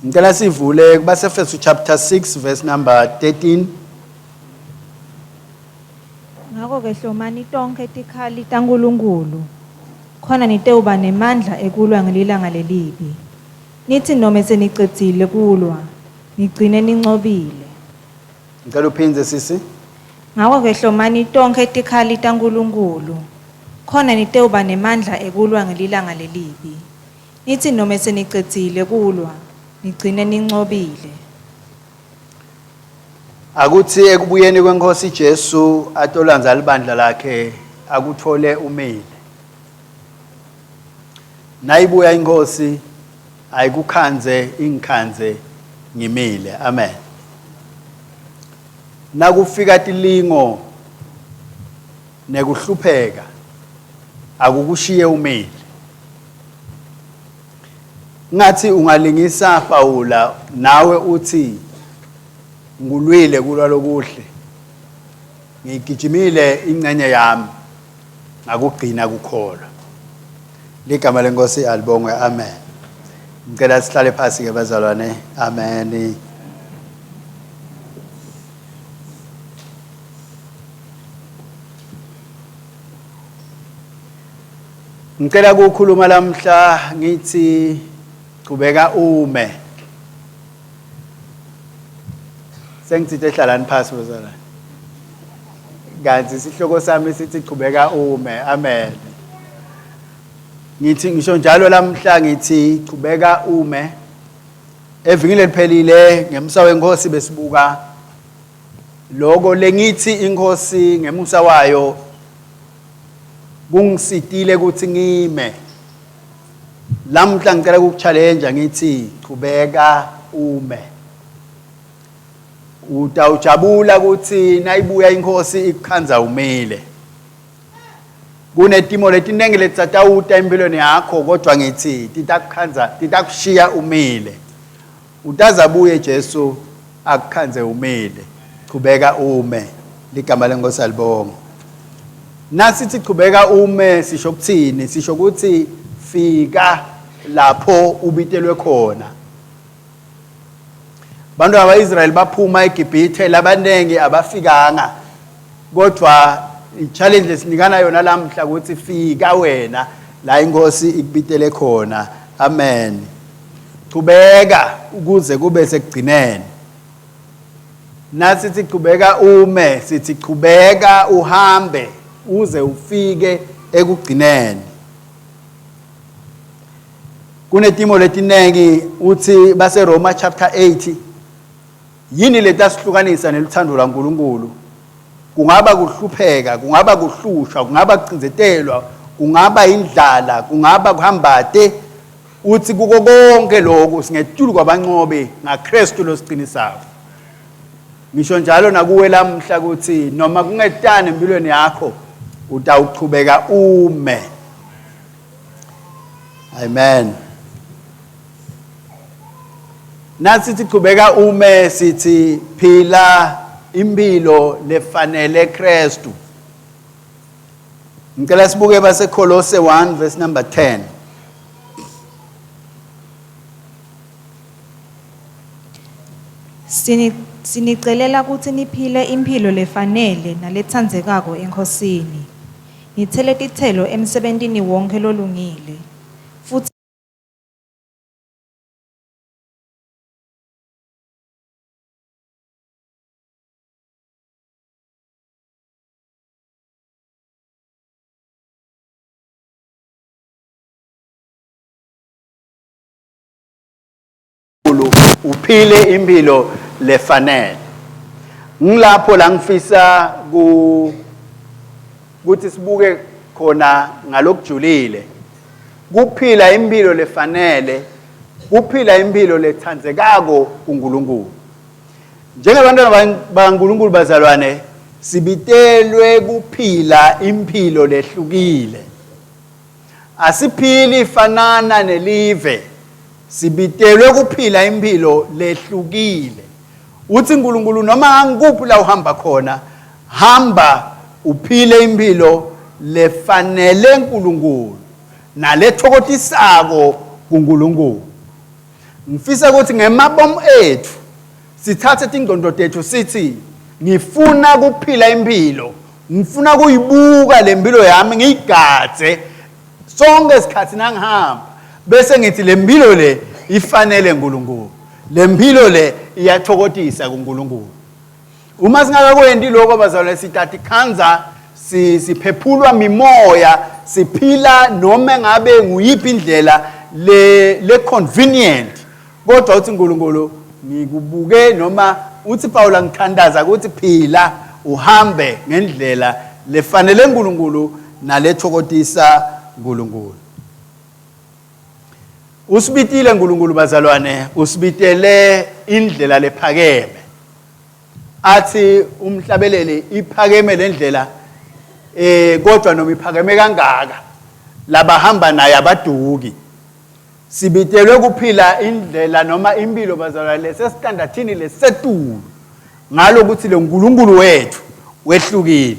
Ngicela sivule kubaseFesu chapter 6 verse number 13. Ngako-ke hlomani tonkhe tikhali taNkulunkulu, khona nitewuba nemandla ekulwa ngelilanga lelibi. Nitsi nome senicedzile kulwa, nigcine nincobile. Ngicela uphindze sisi. Ngako-ke hlomani tonkhe tikhali taNkulunkulu, khona nitewuba nemandla ekulwa ngelilanga lelibi. Nitsi nome senicedzile kulwa, nigcine nincobile. Akuthi ekubuyeni kwenkosi Jesu atolandza libandla lakhe akuthole umile. Nayibuya inkosi ayikukhandze ingikhandze ngimile. Amen. Nakufika tilingo nekuhlupheka akukushiye umile. Ngathi ungalingisa Pawula nawe uthi ngulwile kulwa lokuhle. Ngigijimile ingcenye yami ngakugcina kukholwa. Ligama lenkosi alibongwe amen. Ngicela sihlale phansi ke bazalwane. Amen. Ngicela ukukhuluma lamhla ngithi qhubeka ume. Sengitsite hlalani phasi bazalwane. Kanti isihloko sami sithi qhubeka ume. Amen. Ngithi ngisho njalo lamhla ngithi qhubeka ume. Evikini leliphelile ngemusa wenkosi besibuka loko lengithi inkosi ngemusa wayo kungisitile ukuthi ngime. Lamhla ngicela ukukuchallenge ngithi qhubeka ume. Utawujabula ukuthi nayibuya inkosi ikukhandza umile. Kunetimo letinengi letitsatawuta empilweni yakho kodwa ngithi titakukhandza titakushiya umile. Utaze abuye Jesu akukhandze umile. Chubeka ume. Ligama lenkosi alibonge. Nasithi chubeka ume sisho kuthini? Sisho ukuthi fika lapho ubitelwe khona. Bantwana ba-Israyeli baphuma eGibhithe labanengi abafikanga kodwa i-challenge lesinikana yona lamhla ukuthi fika wena la inkosi ikubitele khona. Amen. Chubeka ukuze kube sekugcineni. Nasithi chubeka ume, sithi chubeka uhambe uze ufike ekugcineni. Kunetimo letinengi uthi baseRoma chapter 8 yini letasihlukanisa neluthando lwaNkulunkulu? Kungaba kuhlupheka, kungaba kuhlushwa, kungaba kucindzetelwa, kungaba indlala, kungaba kuhambate. Uthi kuko konke lokhu singetulu kwabanqobi ngaKristu losiqinisako. Ngisho njalo nakuwe lamhla ukuthi noma kungetani empilweni yakho utawuchubeka ume. Amen. Nasithi chubeka ume sithi phila impilo lefanele Kristu. Ngicela sibuke baseKolose 1 verse number 10. Sini sinicelela kutsi niphile imphilo lefanele naletsandzekako eNkhosini. Nitsele titselo emsebentini wonkhe lolungile futsi uphile impilo lefanele. Ngilapho la ngifisa ku ukuthi sibuke khona ngalokujulile. Kuphila impilo lefanele, kuphila impilo lethandzekako kuNkulunkulu. Njengabantwana baNkulunkulu bazalwane, sibitelwe kuphila impilo lehlukile. Asiphili fanana nelive. Sibitelwe kuphila impilo lehlukile. Uthi uNkulunkulu noma angikuphi la uhamba khona, hamba uphile impilo lefanele uNkulunkulu nalethokotisako kuNkulunkulu. Ngifisa ukuthi ngemabomu ethu sithathe tingqondo tethu sithi ngifuna kuphila impilo, ngifuna kuyibuka le mpilo yami ngiyigadze sonke isikhathi nangihamba, bese ngithi le mpilo le ifanele uNkulunkulu, le mpilo le iyathokozisa kuNkulunkulu. Uma singakakwendi lokho bazalwane, sitatikhanza siphephulwa mimoya, siphila noma ngabe nguyiphi indlela le le convenient, kodwa uthi uNkulunkulu ngikubuke, noma uthi Paul ngithandaza ukuthi phila uhambe ngendlela lefanele uNkulunkulu nalethokozisa uNkulunkulu. Usibitile uNkulunkulu bazalwane, usibitele indlela lephakeme. Athi umhlabeleli iphakeme lendlela kodwa noma iphakeme kangaka labahamba naye abaduki. Sibitelwe kuphila indlela noma impilo bazalwane lesestandathini lesetulu ngalokuthi lo nkulunkulu wethu wehlukile.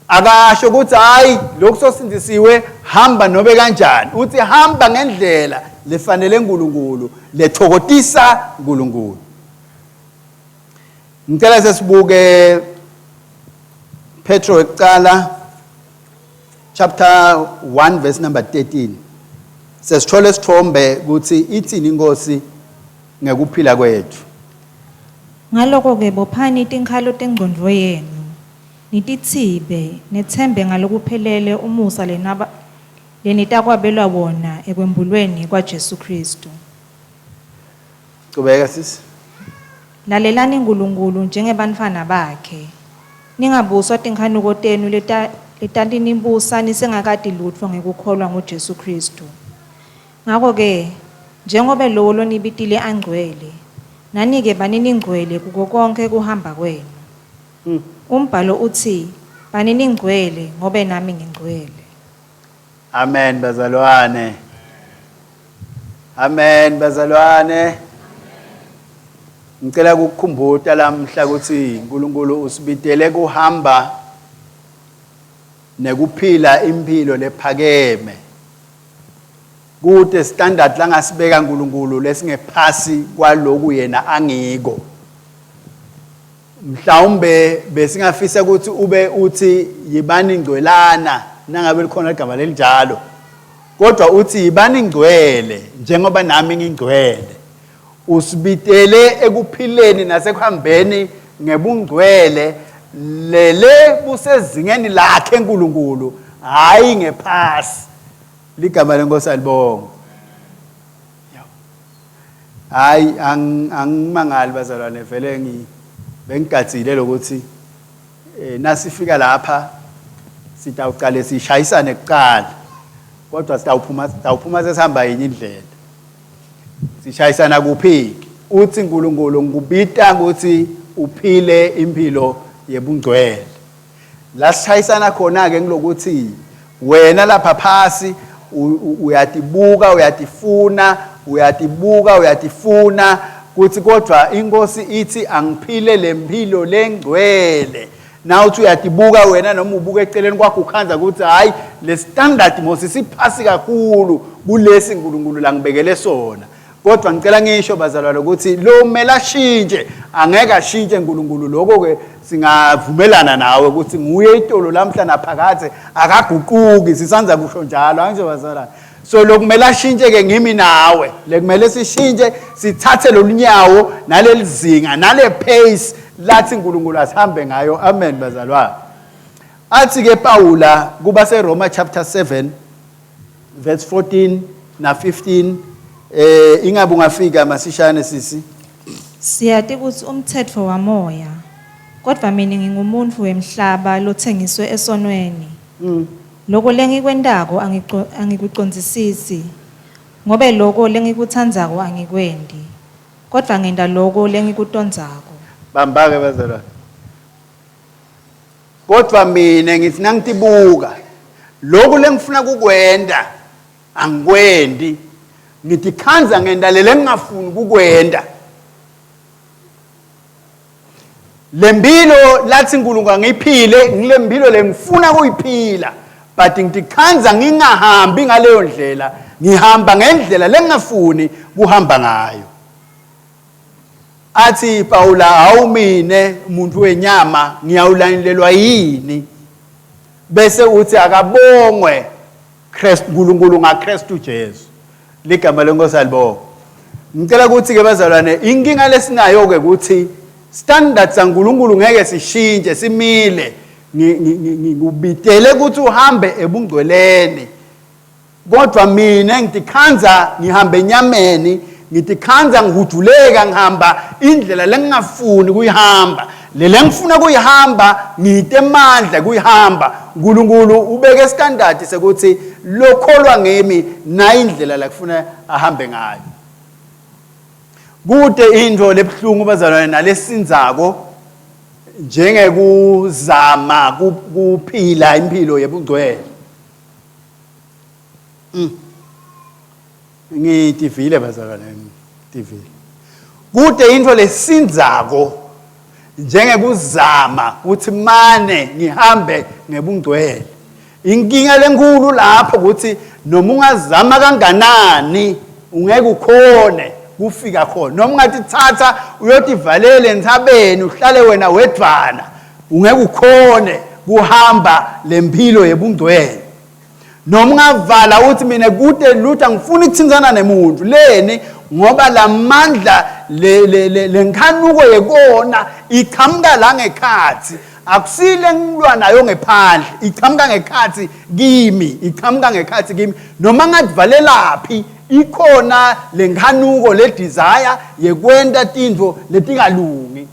Akasho ukuthi hayi lokhu sosindisiwe hamba nobe kanjani, uthi hamba ngendlela lefanele uNkulunkulu, lethokotisa uNkulunkulu. Ngicela sesibuke Petro wekuqala chapter 1 verse number 13. Sesithola isithombe ukuthi ithini inkosi ngekuphila kwethu. Ngaloko-ke bophani tinkhalo tengcondvo yenu, nitithibe, nethembe ngalokuphelele umusa lenitakwabelwa wona ekwembulweni kwaJesu Kristu. Qhubeka sisi. Lalelani uNkulunkulu njengebantfwana bakhe. Ningabuswa tinkhanuko tenu letatinibusa nisengakati lutfo ngekukholwa nguJesu Kristu. Ngako-ke, njengobe lowo lonibitile angcwele, nani-ke banini ngcwele kuko konkhe kuhamba kwenu. Umbhalo uthi, banini ngcwele ngobe nami ngingcwele. Amen bazalwane. Amen bazalwane. Ngicela ukukukhumbuta lamhla ukuthi uNkulunkulu usibitele kuhamba nekuphila impilo lephakeme. Kude standard langasibeka uNkulunkulu lesingephasi kwaloku yena angiko. Mhlawumbe besingafisa ukuthi ube uthi yibani ngcwelana nangabe likhona igama lelinjalo, kodwa uthi yibani ngcwele njengoba nami ngingcwele. Usibitele ekuphileni nasekuhambeni ngebungcwele lele busezingeni lakhe uNkulunkulu, hayi ngephasi. Ligama lenkosi alibonge. Hayi angimangali bazalwane, vele bengigadzile lokuthi nasifika lapha sitawuqale sishayisane kuqala, kodwa sitawuphuma sesihamba yinye indlela. Sishayisana kuphi? Uthi uNkulunkulu ngikubita ukuthi uphile impilo yebungcwele. La sishayisana khona ke ngilokuthi wena lapha phasi uyatibuka uyatifuna, uyatibuka uyatifuna kuthi kodwa inkosi ithi angiphile lempilo lengcwele. Na uthi uyatibuka wena noma ubuka eceleni kwakho ukhanza ukuthi hayi le standard mos siphasi kakhulu kulesi uNkulunkulu langibekele sona. Kodwa ngicela ngisho bazalwane ukuthi lo kumele ashintshe, angeke ashintshe uNkulunkulu. Lokho ke singavumelana nawe ukuthi nguye itolo lamhla naphakadze, akaguquki, sisanza kusho njalo, angisho bazalwane. So lokumele ashintshe ke ngimi nawe, lekumele sishintshe sithathe lolunyawo nalelizinga nale pace lathi uNkulunkulu asihambe ngayo. Amen bazalwane. Athi ke Paula kuba seRoma chapter 7 verse 14 na 15, ingabe ungafika masishane sisi. Siyati ukuthi umthetho wamoya, kodwa mina ngingumuntu wemhlaba lothengiswe esonweni. Lokho lengikwentako angikucondzisisi, ngobe lokho lengikutsandzako angikwendi, kodwa ngenta lokho lengikutondzako. Bamba-ke bazalwane. Kodwa mina ngithi nangitibuka lokhu lengifuna kukwenda angikwendi, ngitikhandza ngenta lele ngingafuni kukwenda. Lempilo lathi uNkulunkulu angiyiphile, ngilempilo lengifuna kuyiphila, but ngitikhandza ngingahambi ngaleyo ndlela. Ngihamba ngendlela lengingafuni kuhamba ngayo. Athi Pawula, hawu mine umuntu wenyama ngiyawulandelwa yini? Bese uthi akabongwe Kristu uNkulunkulu ngaKristu Jesu. Ligama lenkosi alibongwe. Ngicela ukuthi ke bazalwane inkinga lesinayo ke ukuthi standard saNkulunkulu ngeke sishintshe simile. Ngikubitele ukuthi uhambe ebungcweleni. Kodwa mina ngitikhandza ngihamba enyameni, ngitikhandza ngihuduleka ngihamba indlela lengingafuni kuyihamba. Le lengifuna kuyihamba ngite emandla kuyihamba. uNkulunkulu ubeke standard sekuthi lokholwa ngimi nayi indlela la kufuna ahambe ngayo. Kude into lebuhlungu bazalwane nalesinzako njengekuzama kuphila impilo yebungcwele. Ngitivile bazalwane, ngitivile. Kude into lesinzako njengekuzama ukuthi mane ngihambe ngebungcwele. Inkinga lenkulu lapho ukuthi noma ungazama kanganani ungeke ukhone kufika khona. Noma ungathi thatha uyotivalela entsabeni uhlale wena wedvwana ungeke ukhone kuhamba lempilo yebungcwele. Noma ungavala uthi mina kude lutho angifuni ukuthinthana nemuntu leni ngoba lamandla le le le lenkhanuko yekona iqhamuka la ngekhathi akusile ngilwa nayo ngephandle iqhamuka ngekhathi kimi iqhamuka ngekhathi kimi noma ngadivalelaphi ikhona lenkhanuko le desire yekwenta tintfo letingalungi.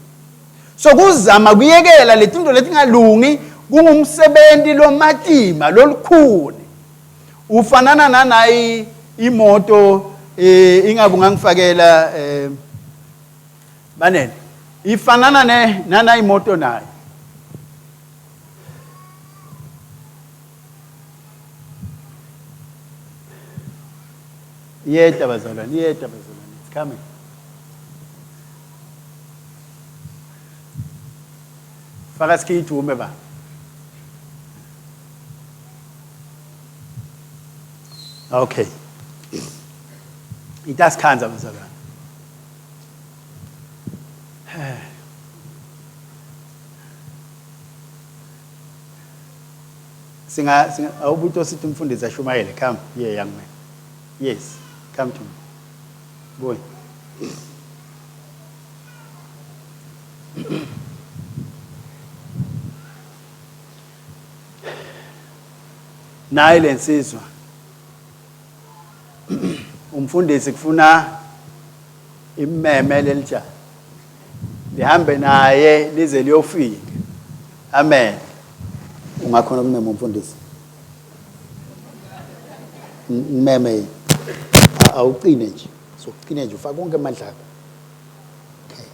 So kuzama kuyekela letinto letingalungi kungumsebenti lomatima lolukhuni. Ufanana nanayi imoto eh ingabe ungangifakela eh banele. Ifanana ne nanayi imoto nayo. Iyeta bazalwane, iyeta bazalwane, it's coming. Faka sikhiyijume ba. Okay. Itasikhanza bazalwane. Singa singa awubuto sithi umfundisi ashumayele come here young man. Yes, come to me. Boy. Nayi lensizwa. Umfundisi kufuna imeme lelija. Lihambe naye lize liyofika. Amen. Ungakhona ukumema umfundisi. Ngimeme awuqine nje. Sokuqine nje ufaka konke amandla akho. Okay.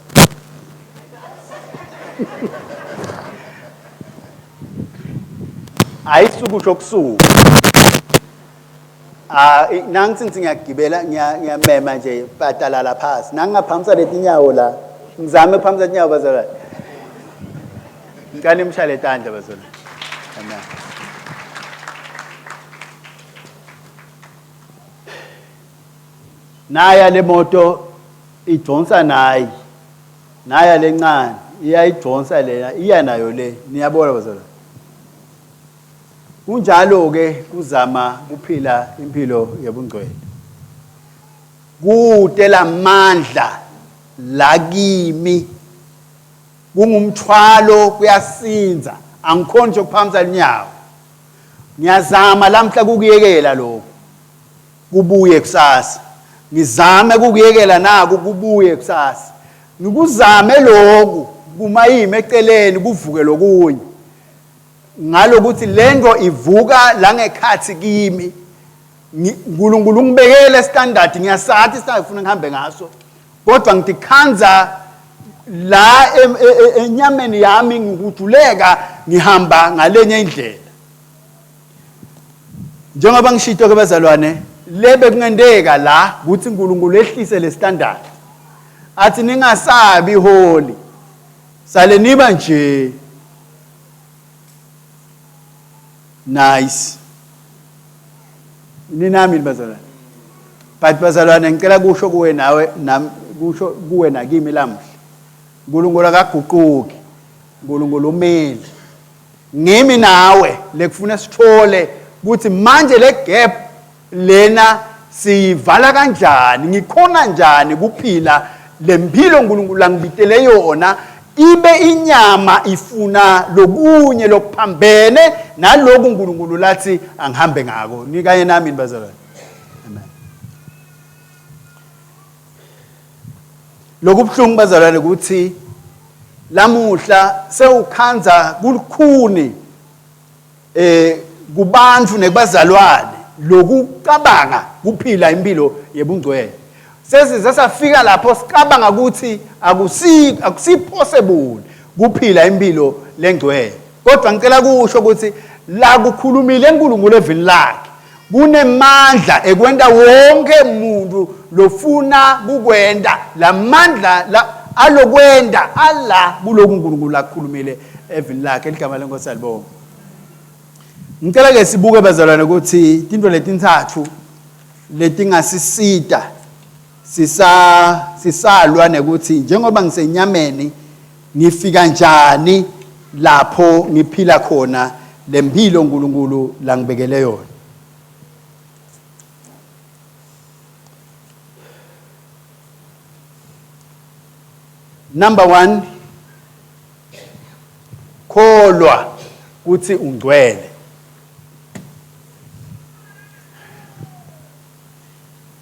Ayisukusho kusuka. Ah nangithi ngithi ngiyagibela ngiyamema nje patalala phasi. Nangingaphamisa letinyawo la. Ngizame ukuphamisa tinyawo bazalwane. Ngicela nimshayele tandla bazalwane. Amen. Naya le moto idonsa nayi. Naya lencane iyayidonsa lena iya nayo le. Niyabona bazalwane. Kunjalo ke kuzama kuphila impilo yobungcwele. Kude lamandla la kimi kungumthwalo kuyasinza angikhoni nje ukuphakamisa lunyawo. Ngiyazama lamhla kukuyekela lokho. Kubuye kusasa. Ngizame kukuyekela naku kubuye kusasa. Ngikuzame lokhu kumayime eceleni kuvuke lokunye. Ngalokuthi lento ivuka la ngekhathi kimi. uNkulunkulu ungibekele standard ngiyasathi standard ufuna ngihambe ngaso. Kodwa ngidikhanza la enyameni yami ngihuduleka ngihamba ngalenye indlela. Njengoba ngishito ke bazalwane, lebe kungenteka la ukuthi uNkulunkulu ehlise le standard. Athi ningasabi holy. Sale niba nje nice. Ninami bazalwane. But bazalwane, ngicela kusho kuwe nawe nami, kusho kuwe nakimi lamuhla, uNkulunkulu akaguquki, uNkulunkulu umile. Ngimi nawe lekufuna sithole ukuthi manje le gap lena siyivala kanjani, ngikhona njani kuphila lempilo uNkulunkulu angibitele yona, ibe inyama ifuna lokunye lokuphambene naloku uNkulunkulu lathi angihambe ngako. Nikanye nami bazalwane? Amen. Lokubuhlungu bazalwane ukuthi lamuhla sewukhandza kulukhuni kubantu nekubazalwane lokucabanga kuphila impilo yebungcwele. Sesize safika lapho sicabanga ukuthi akusi possible kuphila impilo lengcwele. Kodwa ngicela kusho ukuthi la kukhulumile uNkulunkulu evini lakhe kunemandla ekwenta wonke umuntu lofuna kukwenta lamandla la alokwenta ala kuloku uNkulunkulu akukhulumile evini lakhe. Ligama lenkosi alibonga. Ngicela ke sibuke bazalwane ukuthi tinto letintsatfu letingasisita sisalwa nekuthi njengoba ngisenyameni ngifika njani lapho ngiphila khona lempilo uNkulunkulu langibekele yona. Number 1, kholwa ukuthi ungcwele.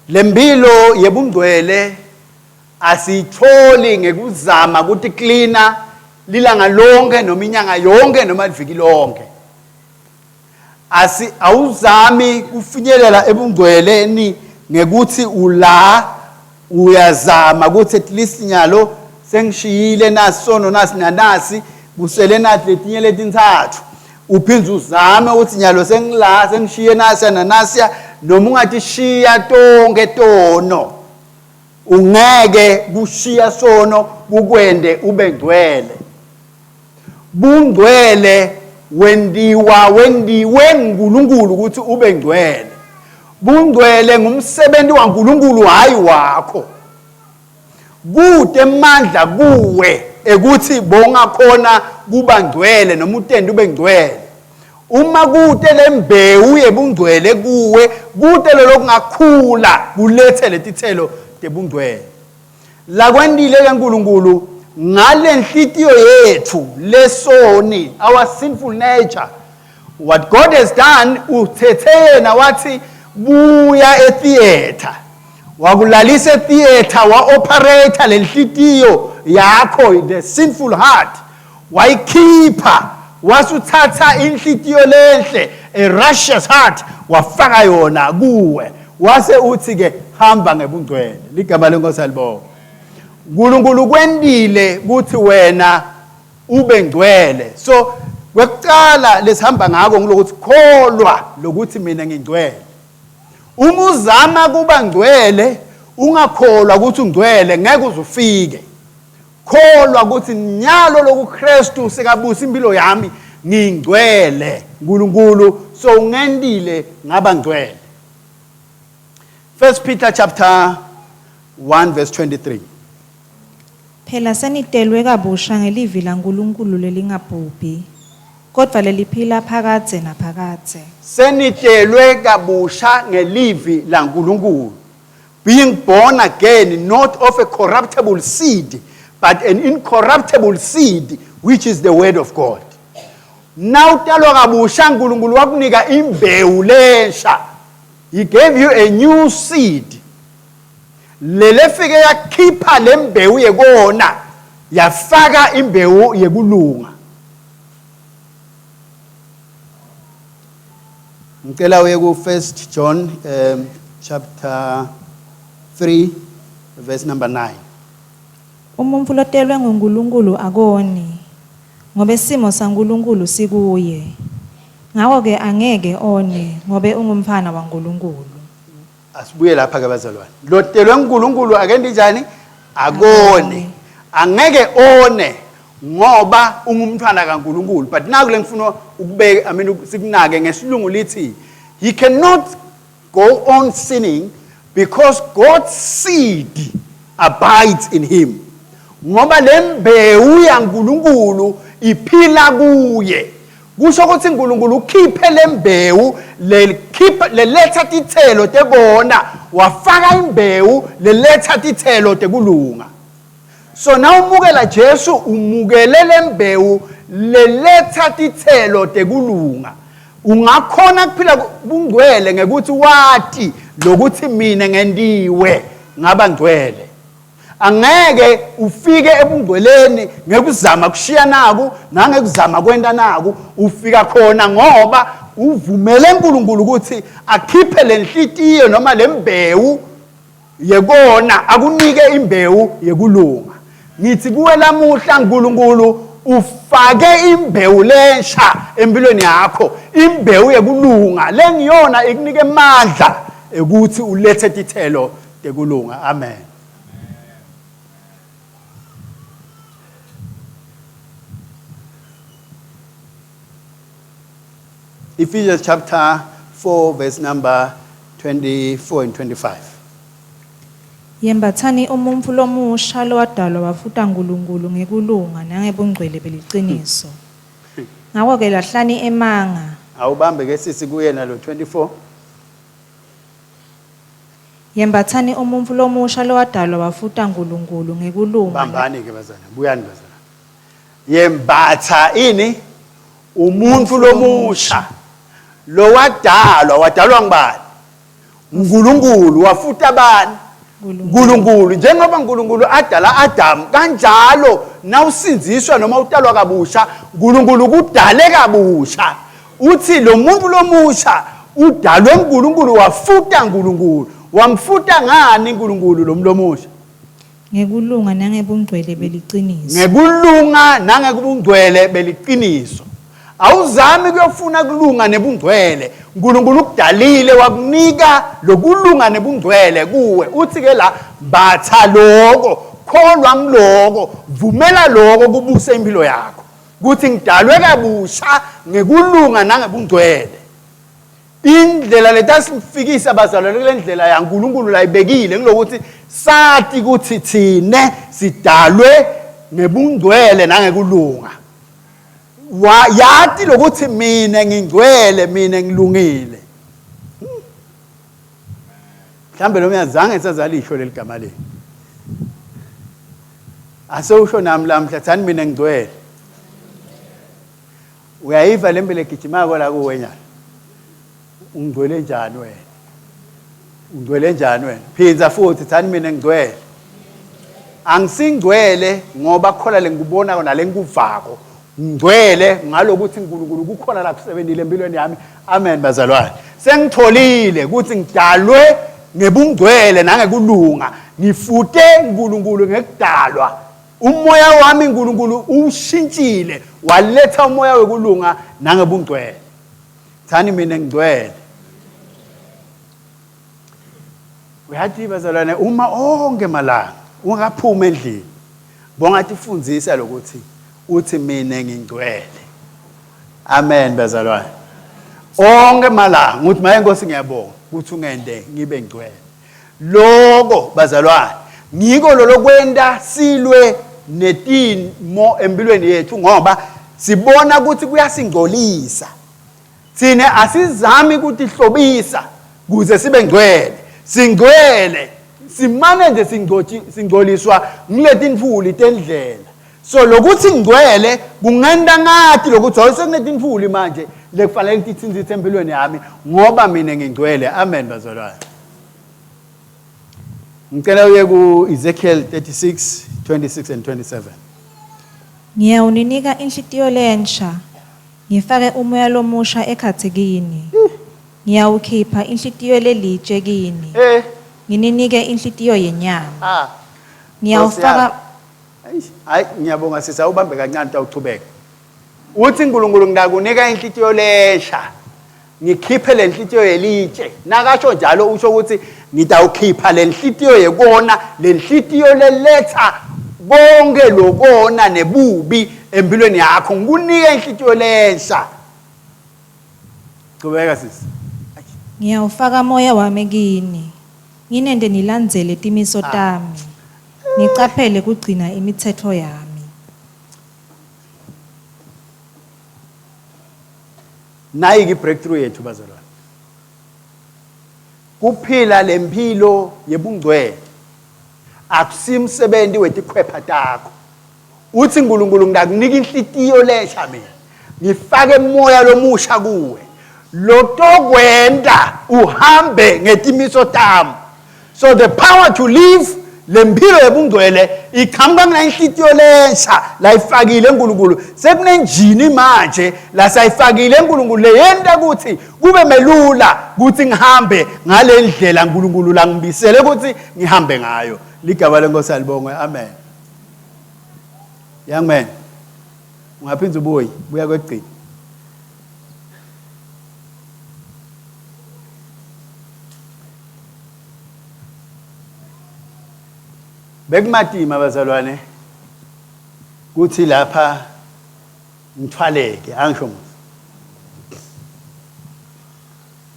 Lempilo yebungcwele asiyitholi ngekuzama ukuthi cleaner lilanga lonke noma inyanga yonke noma liviki lonke. Asi awuzami kufinyelela ebungcweleni ngekuthi ula uyazama ukuthi at least nyalo sengishiyile nasono nasi nanasi kusele nathi letinye letintsatfu, uphindze uzame ukuthi nyalo sengila sengishiye nasiya nanasiya, noma ungatishiya tonke tono ungeke kushiya sono kukwende ube ngcwele. Bungcwele wendiwa wendiwe nguNkulunkulu ukuthi ube ngcwele. Bungcwele ngumsebenzi waNkulunkulu, hayi wakho. Kude emandla kuwe ekuthi bongakhona kuba ngcwele noma utende ube ngcwele. Uma kude lembewu yebungcwele kuwe, kude lolokungakhula kulethe letithelo tebungcwele. Lakwentile ke uNkulunkulu ngale nhliziyo yethu lesoni, our sinful nature. What God has done, uthethe yena wathi buya etheater, wakulalisa etheater, wa-operate le nhliziyo yakho, the sinful heart, wayikhipha, wasuthatha inhliziyo lenhle, a righteous heart, wafaka yona kuwe, wase uthi ke hamba ngebungcwele. Ligama lenkosi alibonga. uNkulunkulu kwentile ukuthi wena ube ngcwele. So kwekucala lesihamba ngako ngilokuthi kholwa lokuthi mina ngingcwele. Uma uzama kuba ngcwele ungakholwa ukuthi ungcwele, ngeke uze ufike. Kholwa ukuthi nyalo lokuKristu sekabusa impilo yami, ngingcwele. uNkulunkulu so ungentile ngaba ngcwele. 1 Peter chapter 1 verse 23. Phela senitelwe kabusha ngelivi laNkulunkulu lelingabhubhi, kodwa leliphila phakadze naphakadze. Senitelwe kabusha ngelivi laNkulunkulu. Being born again, not of a corruptible seed, but an incorruptible seed, which is the word of God. Nawutalwa kabusha uNkulunkulu wakunika imbewu lensha. He gave you a new seed. Lelefike yakhipha lembewu yekona, yafaka imbewu yekulunga. Ngicela uye ku 1 John chapter 3 verse number 9. Umuntfu lotelwe nguNkulunkulu akoni, ngobe simo saNkulunkulu sikuye. Ngako-ke angeke one, ngobe ungumfana waNkulunkulu. Asibuye lapha ke bazalwane. Lotelwe nguNkulunkulu akendi njani? Akone. Angeke one ngoba ungumntwana kaNkulunkulu. But naku lengifuna ukubeka, I mean sikunake ngesilungu lithi he cannot go on sinning Because God's seed abides in him. Ngoba lembewu yaNkulunkulu iphila kuye. Kusho ukuthi uNkulunkulu ukhiphe lembewu lekhipha leletha tithelo tekona wafaka imbewu leletha tithelo tekulunga. So nawumukela Jesu umukele lembewu leletha tithelo tekulunga. Ungakhona kuphila bungcwele ngekuthi wati lokuthi mina ngendiwe ngaba ngcwele. Angeke ufike ebungcweleni ngekuzama kushiya naku nangekuzama kwenta naku ufika khona ngoba uvumele uNkulunkulu ukuthi akhiphe lenhlitiyo noma lembewu yekona akunike imbewu yekulunga. Ngithi kuwe lamuhla uNkulunkulu ufake imbewu lensha empilweni yakho, imbewu yekulunga lengiyona ikunike amandla ekuthi ulethe tithelo tekulunga. Amen. Ephesians chapter 4 verse number 24 and 25. Yembathani umuntfu lomusha lowadalwa wafuta Nkulunkulu ngekulunga nangebungcwele beliciniso. Ngako-ke lahlani emanga. Awubambe ke sisi kuyena lo 24. Yembathani umuntfu lomusha lowadalwa wafuta Nkulunkulu ngekulunga. Bambani ke bazana, buyani bazana. Yembatha ini? Umuntu lomusha lowadalwa, wadalwa ngubani? uNkulunkulu. Wafuta bani? uNkulunkulu. Njengoba uNkulunkulu adala Adam, kanjalo nawusindziswa noma utalwa kabusha, uNkulunkulu kudale kabusha. Uthi lo muntu lomusha udalwe uNkulunkulu, wafuta uNkulunkulu. Wamfuta ngani uNkulunkulu lo muntu lomusha? Ngekulunga nangebungcwele beliciniso. Ngekulunga nangebungcwele beliciniso. Awuzami kuyofuna kulunga nebungcwele. uNkulunkulu ukudalile wakunika lokulunga nebungcwele kuwe. Uthi ke la mbatha lokho, kholwa ngiloko, vumela lokho kubuse impilo yakho. Kuthi ngidalwe kabusha ngekulunga nangebungcwele. Indlela letasifikisa bazalwane kule ndlela yaNkulunkulu layibekile ngilokuthi sati ukuthi thine sidalwe ngebungcwele nangekulunga. Wa yati lokuthi mina ngingcwele, mina ngilungile. Mhlambe lo myazange sazalisho leli gama leli. Asewusho nami lamhla thani mina ngigcwele. Uyayiva le mpilo egijimako la kuwe nyalo. Ungcwele njani wena? Ungcwele njani wena? Phindza futhi thani mina ngigcwele. Angisingcwele ngoba khona lengikubonako nalengikuvako. Ngcwele ngalokuthi uNkulunkulu kukhona la kusebenzile empilweni yami. Amen bazalwane. Sengitholile ukuthi ngidalwe ngebungcwele nangekulunga. Ngifute uNkulunkulu ngekudalwa. Umoya wami uNkulunkulu uwushintshile waletha umoya wekulunga nangebungcwele. Thani mina ngigcwele. Uyathi bazalwane uma onke malanga ungaphuma endlini bongatifundisa lokuthi uthi mina ngingcwele. Amen bazalwane. Onke malanga uthi maye Nkosi ngiyabonga ukuthi ungende ngibe ngcwele. Loko bazalwane ngiko lolokwenta silwe netimo empilweni yethu ngoba sibona ukuthi kuyasingcolisa. Thina asizami ukutihlobisa kuze sibe ngcwele. Singcwele simane nje singcoliswa ngiletintfuli tendlela. So lokuthi ngcwele kungenta ngati lokuthi hayi sekunetintfuli manje lekufanele ngititsintsitse empilweni yami ngoba mina ngingcwele. Amen bazalwane. Ngicela uye ku Ezekiel 36 26 and 27. Ngiyawuninika inhlitiyo lensha, ngifake umoya lomusha ekhatsi kini. Ngiyawukhipha inhlitiyo lelitshe kini, Eh ngininike inhlitiyo yenyama. ah Ngiyawufaka Hayi ngiyabonga sisi awubambe kancane utawuchubeka. Uthi uNkulunkulu nginakunika inhlitiyo lesha. Ngikhiphe le nhlitiyo yelitshe. Nakasho njalo usho ukuthi ngitawukhipha le nhlitiyo yekona, le nhlitiyo leletha konke lokona nebubi empilweni yakho. Ngikunike inhlitiyo lensha. Chubeka sisi. Ngiyawufaka moya wami kini. Nginente nilandzele timiso tami, nicaphele kugcina imitsetfo yami. Nayi ke breakthrough yethu bazalwane. Kuphila lempilo yebungcwele akusimsebenzi wetikhwepha takho. Uthi uNkulunkulu ngidakunika inhlitiyo lesha mina. Ngifake umoya lomusha kuwe. Lotokwenta uhambe ngetimiso tami. So the power to live lempilo yebungcwele iqhamuka kuna inhlitiyo lensha layifakile uNkulunkulu. Sekunenjini manje lasayifakile uNkulunkulu leyenta ukuthi kube melula ukuthi ngihambe ngale ndlela uNkulunkulu langibisele ukuthi ngihambe ngayo. Ligama lenkosi alibongwe. Amen. Young man, ungaphinde ubuye, buya kwekugcina. Bekumatima bazalwane kuthi lapha ngithwaleke angisho musa.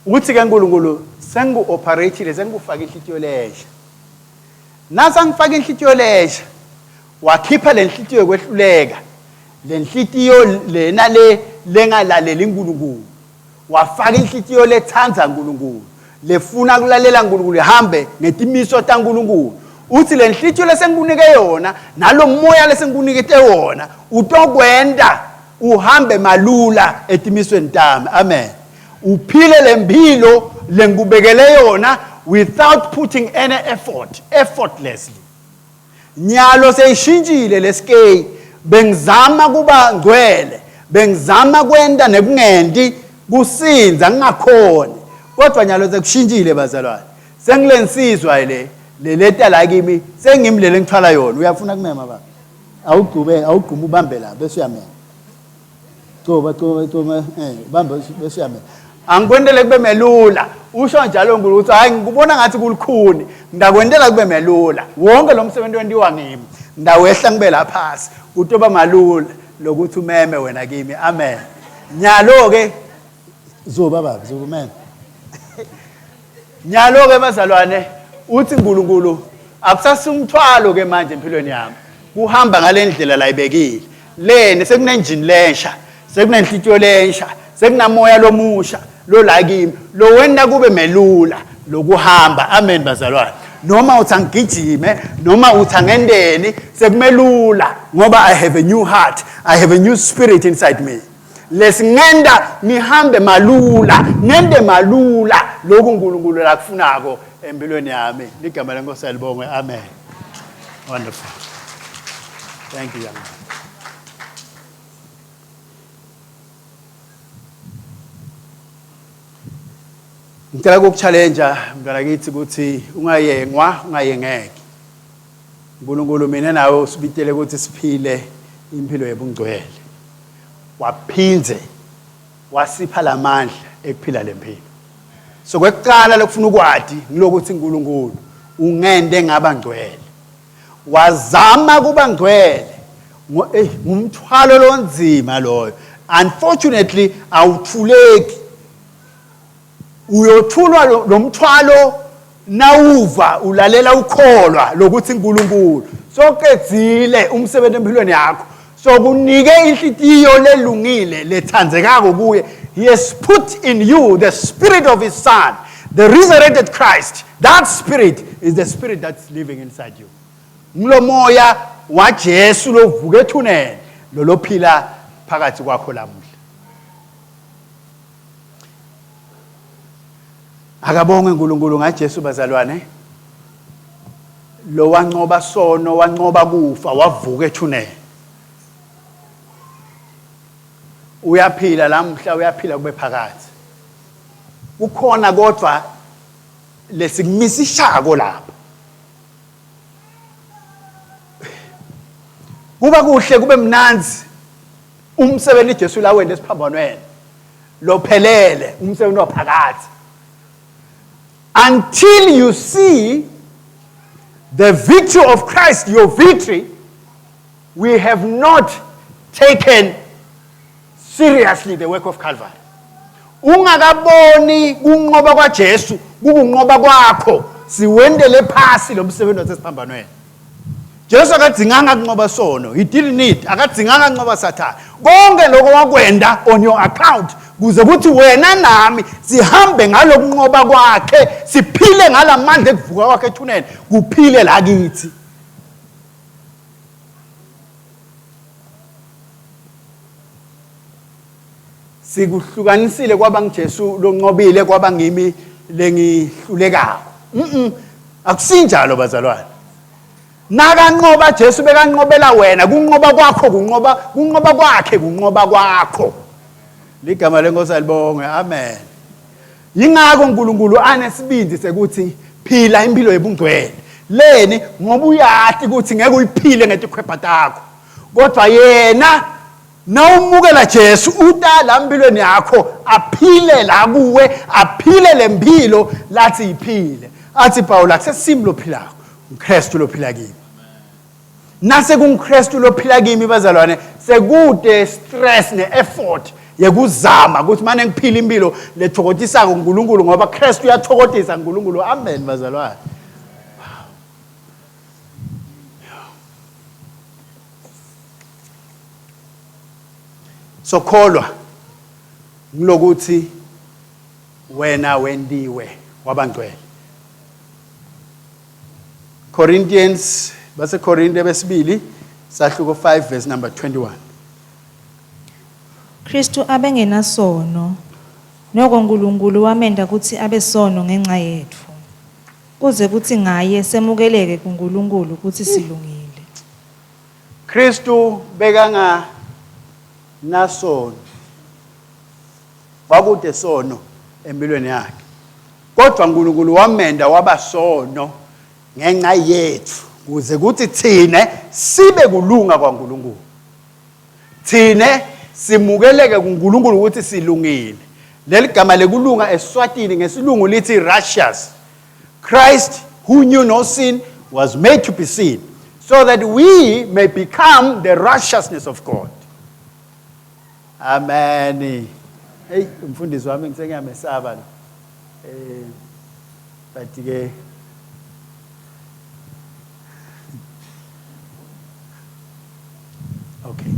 Uthi ke uNkulunkulu sengiku-operate-ile sengikufake inhlitiyo lesha. Nasa ngifake inhlitiyo lesha wakhipha le nhlitiyo yokwehluleka le nhlitiyo lena le lengalaleli uNkulunkulu wafaka inhlitiyo letsandza uNkulunkulu lefuna kulalela uNkulunkulu ihambe ngetimiso taNkulunkulu uthi le nhlitiyo lesengikunike yona nalo moya lesengikunikete wona utokwenta uhambe malula etimisweni tami amen uphile lempilo lengikubekele yona without putting any effort effortlessly Nyalo seyishintshile lesikeyi bengizama kuba ngcwele bengizama kwenta nekungenti kusinza ngingakhoni kodwa nyalo sekushintshile bazalwane sengilensizwa le leleta la kimi sengimi lele ngithwala yona uyafuna kumema baba awugcube awugquma ubambe la bese uyamema Coba coba coba eh bamba bese uyamela. Angikwentele kube melula. Usho njalo uNkulunkulu ukuthi hayi ngikubona ngathi kulukhuni. Ngidakwentela kube melula. Wonke lo msebenzi wentiwa ngimi. Ngidawehla ngibe la phasi. Kutoba malula lokuthi umeme wena kimi. Amen. Nyalo ke zuba baba zuba umeme. Nyalo ke bazalwane uthi uNkulunkulu akusasumthwalo ke manje empilweni yami. Kuhamba ngalendlela la ibekile. Leni sekunenjini lensha, sekunenhlitiyo lensha, sekunamoya lomusha lo la kimi. Lo wena kube melula lokuhamba. Amen bazalwane. Noma uthi angigijime, noma uthi angendeni, sekumelula ngoba I have a new heart, I have a new spirit inside me. Lesingenta ngihambe malula, ngente malula lokhu uNkulunkulu lakufunako empilweni yami. Ligama lenkosi alibongwe. Amen. Wonderful. Thank you, young man. Ngicela ukukuchallenge mntwana kithi ukuthi ungayengwa, ungayengeki. uNkulunkulu mina nawe usibitele ukuthi siphile impilo yobungcwele. Waphindze wasipha lamandla ekuphila lempilo. So kwekuqala lokufuna ukwati ngilokuthi uNkulunkulu ungende ngaba ngcwele. Wazama kuba ngcwele. Eh, ngumthwalo lonzima loyo. Unfortunately awuthuleki. Uyothulwa lo mthwalo nawuva ulalela ukholwa lokuthi uNkulunkulu soqedzile umsebenzi empilweni yakho sokunike inhlitiyo lelungile lethandzekako kuye. He has put in you the spirit of his son, the resurrected Christ. That spirit is the spirit that's living inside you. Ngulomoya waJesu lovuka ethuneni lolophila phakathi kwakho lamuhla. Akabonge uNkulunkulu ngaJesu bazalwane. Lo wanqoba sono, wanqoba kufa, wavuka ethuneni. Uyaphila lamhla, uyaphila kube phakathi. Kukhona kodwa lesikumisishako lapha. Kuba kuhle kube mnanzi umsebenzi Jesu lawena esiphambanweni. Lophelele umsebenzi waphakathi. Until you see the victory of Christ, your victory, we have not taken seriously the work of Calvary. Ungakaboni kunqoba kwaJesu kukunqoba kwakho. siwentele phasi lo msebenzi wasesiphambanweni. Jesu akadzinganga kunqoba sono, he didn't need, akadzinganga kunqoba Sathane. Konke lokho wakwenda on your account kuze kuthi wena nami sihambe ngalokunqoba kwakhe, siphile ngalamandla ekuvuka kwakhe ethuneni, kuphile la kithi. Sikuhlukanisile kwaba ngiJesu lonqobile kwaba ngimi lengihlulekako. Akusinjalo bazalwane. Nakanqoba Jesu bekanqobela wena, kunqoba kwakho kunqoba, kunqoba kwakhe kunqoba kwakho. Ligama lenkosi alibongwe. Amen. Yingakho uNkulunkulu anesibindi sekuthi phila impilo yebungcwele. Leni ngoba uyati ukuthi ngeke uyiphile ngetikhwepha takho. Kodwa yena nawumukela Jesu uta la empilweni yakho aphile la kuwe aphile lempilo lathi iphile. Athi Paul akusesimi lophilako, uKristu lophila kimi. Nase kunguKristu lophila kimi bazalwane sekude stress ne-effort yekuzama ukuthi mane ngiphile impilo lethokotisako uNkulunkulu ngoba Kristu uyathokotisa uNkulunkulu. Amen bazalwane. Sokholwa ngilokuthi wena wendiwe wabangcwele. Corinthians baseKorinte besibili sahluko 5 verse number 21. Kristu abengenasono noko uNkulunkulu wamenta kutsi abe sono ngenxa yetfu kuze kutsi ngaye semukeleke kuNkulunkulu kutsi silungile. Kristu bekanga nasono. Kwakude sono empilweni yakhe. Kodwa uNkulunkulu wamenda waba sono ngenxa yethu kuze kuthi thine sibe kulunga kwaNkulunkulu. Thine simukeleke kuNkulunkulu ukuthi silungile. Leli gama lekulunga eSwatini ngesilungu lithi righteous. Christ who knew no sin was made to be sin so that we may become the righteousness of God. Amen. Hey, umfundisi wami ngisengiyamesaba lo. Eh but ke Okay.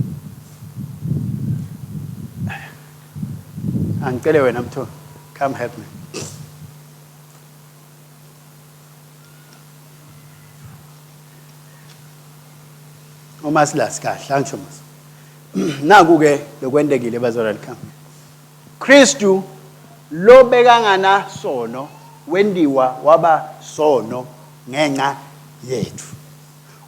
Angicele wena Mtho. Come help me. Uma silasi kahle angisho mas. Naku ke lokwentekile bazalwane come. Kristu lo bekangana sono wendiwa waba sono ngenxa yethu.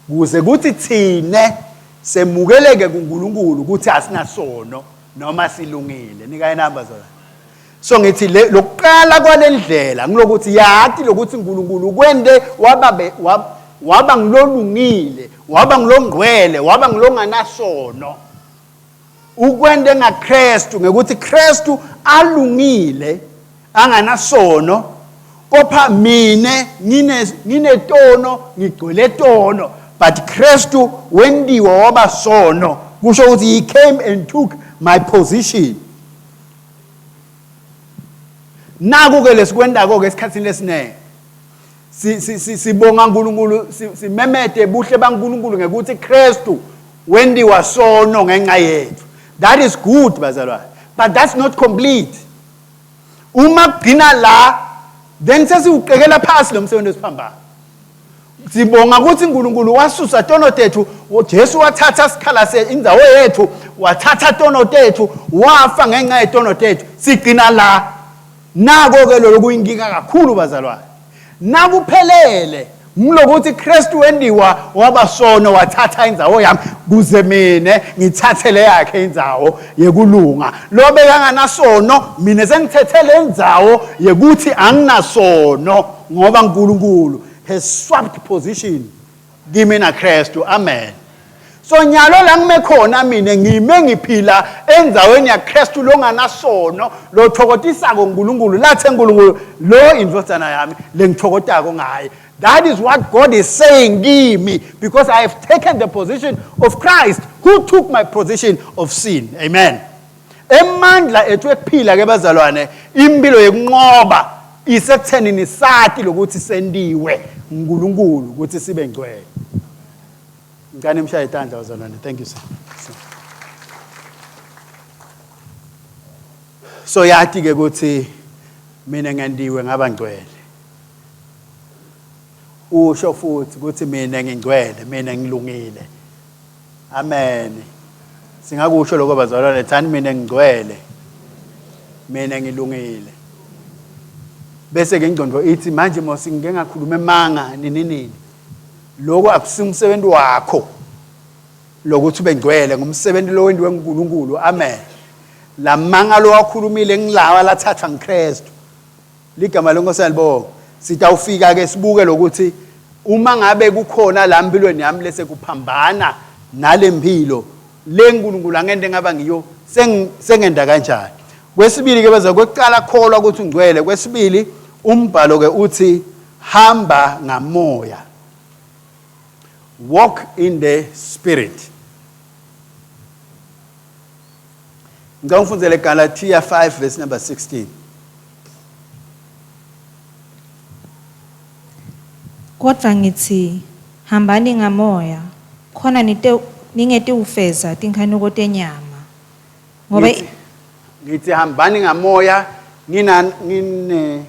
Kuze kuthi thine semukeleke kuNkulunkulu ukuthi asinasono noma silungile. Nika inamba zona. So ngithi le lokuqala kwalendlela ngilokuthi yati lokuthi uNkulunkulu kwende waba waba ngilolungile, waba ngilongcwele, waba ngilonganasono. Ukwende ngaKristu ngekuthi Kristu alungile anganasono kopha mine ngine nginetono ngigcwele tono but Kristu wendiwa waba sono kusho ukuthi he came and took my position. Naku ke lesikwendako ke esikhathini lesiningi sibonga uNkulunkulu simemete buhle baNkulunkulu ngekuthi Kristu wendiwa sono ngenxa yethu. That is good bazalwane, but that's not complete. Uma kugcina la then sesiwuqekela phasi lo msebenzi wesiphambano. Sibonga ukuthi uNkulunkulu wasusa tono tethu, uJesu wathatha isikhala se indzawo yethu, wathatha tono tethu, wafa ngenxa yetono tethu. Sigcina la. Nako ke lolo kuyinkinga kakhulu bazalwane. Nakuphelele ngilokuthi Kristu wendiwa waba sono wathatha indzawo yami kuze mina ngithathe le yakhe indzawo yekulunga. Lo bekanganasono mina sengithethe le ndzawo yekuthi anginasono ngoba uNkulunkulu has swapped position kimi naKristu. Amen. So nyalo la ngime khona mina ngime ngiphila endzaweni yaKristu longanasono lothokotisako uNkulunkulu lathe uNkulunkulu lo indvodzana yami lengithokotako ngaye. That is what God is saying kimi because I have taken the position of Christ who took my position of sin. Amen. Emandla ethu ekuphila ke bazalwane impilo yekunqoba Isekutheni nisati lokuthi sendiwe uNkulunkulu ukuthi sibe ngcwele. Ngicela nimshaye itandla bazalwane. Thank you sir. So yathi ke ukuthi mina ngendiwe ngaba ngcwele. Usho futhi ukuthi mina ngingcwele, mina ngilungile. Amen. Singakusho lokho bazalwane, thani mina ngingcwele. Mina ngilungile. Bese ke ingqondo ithi manje mos ngike ngakhuluma emanga nini nini. Lokho akusimsebenzi wakho. Lokuthi ube ngcwele ngumsebenzi lo wenziwe nguNkulunkulu. Amen. Lamanga lo wakhulumile ngilawa lathathwa nguKristu. Ligama leNkosi alibonga. Sitawufika ke sibuke lokuthi uma ngabe kukhona la mpilweni yami lese kuphambana nalempilo le nkulunkulu angente ngaba ngiyo sengenda kanjani. Kwesibili ke baza kwekuqala kholwa ukuthi ungcwele. Kwesibili umbhalo ke uthi hamba ngamoya. Walk in the spirit. Ngicela ungifundzele Galatia 5 verse number 16. Kodwa ngithi hambani ngamoya khona nite ningetiwufeza tinkhanuko tenyama. Ngoba Ngithi ngithi hambani ngamoya ngina ngine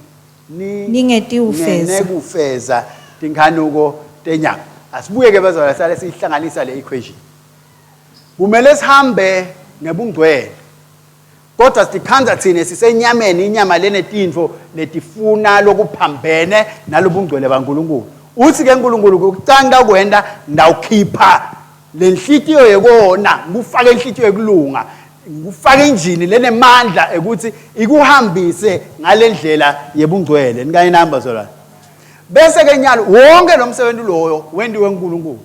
ni Ningetiwufeza. Ngenekufeza tinkhanuko tenyama. Asibuye ke bazalwane sale sihlanganisa le equation. Kumele sihambe ngebungcwele. Kodwa sikhandza thina sisenyameni inyama lenetinfo letifuna lokuphambene nalobungcwele baNkulunkulu. Uthi ke uNkulunkulu kucanga kwenda ndawukhipha lenhlitiyo yekona ngikufake inhlitiyo yekulunga ngikufake injini lenemandla ekuthi ikuhambise ngalendlela yebungcwele nikanye nami bazalwane bese ke nyalo wonke lo msebenzi loyo wendiwe uNkulunkulu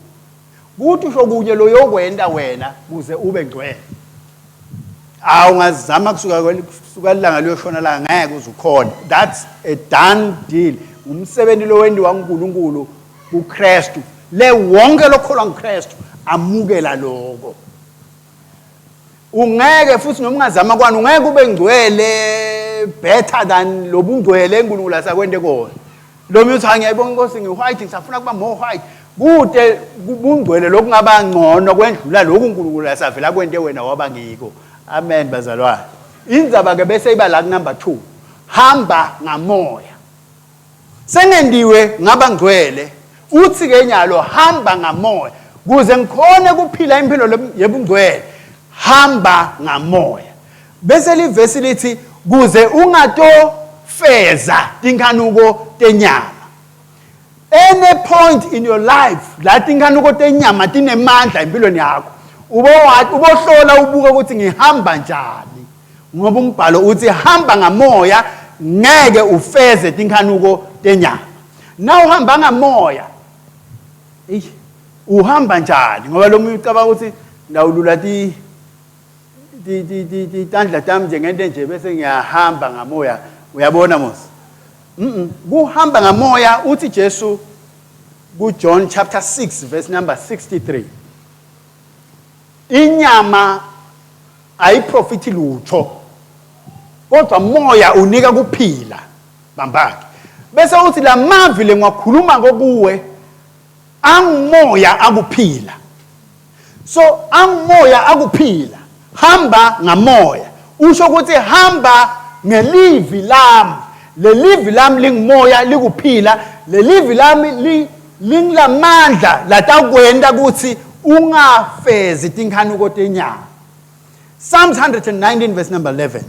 Kuthi usho kunye loyokwenta wena kuze ube ngcwele. Awu ungazama kusuka kusuka ilanga liyoshona la ngeke uze ukhone. That's a done deal. Umsebenzi lo wendiwa uNkulunkulu kuKristu. Le wonke lokholwa nguKristu amukela lokho. Ungeke futhi noma ungazama kwani ungeke ube ngcwele better than lobungcwele uNkulunkulu asakwente kona. Lo muntu uthi ngiyayibonga inkosi ngi-white ngisafuna kuba more white. Kude bungcwele lokungaba ngcono kwendlula lokhu uNkulunkulu asavela kwente wena waba ngiko. Amen bazalwane. Indzaba ke bese iba la ku number 2. Hamba ngamoya. Sengendiwe ngaba ngcwele. Uthi ke nyalo hamba ngamoya kuze ngikhone kuphila impilo yebungcwele. Hamba ngamoya. Bese livesi lithi kuze ungatofeza tinkhanuko tenyama. Any point in your life la tinkhanuko tenyama tinemandla empilweni yakho. Ubohlola ubuke ukuthi ngihamba njani. Ngoba umbhalo uthi hamba ngamoya ngeke ufeze tinkhanuko tenyama. Na uhamba ngamoya eish uhamba njani ngoba lo muntu ucabanga ukuthi ndawulula ti tandla tami nje ngento nje bese ngiyahamba ngamoya uyabona mos mm kuhamba ngamoya uthi Jesu kuJohn chapter 6 verse number 63 inyama ayiprofiti lutho kodwa moya unika kuphila bambakhe bese uthi lamavi lengiwakhuluma kokuwe angumoya akuphila so angumoya akuphila hamba ngamoya usho ukuthi hamba ngelivi lami lelivi lami lingumoya likuphila lelivi lami li lingilamandla latakwenta ukuthi ungafezi tinkhanuko tenyama Psalms 119 verse number 11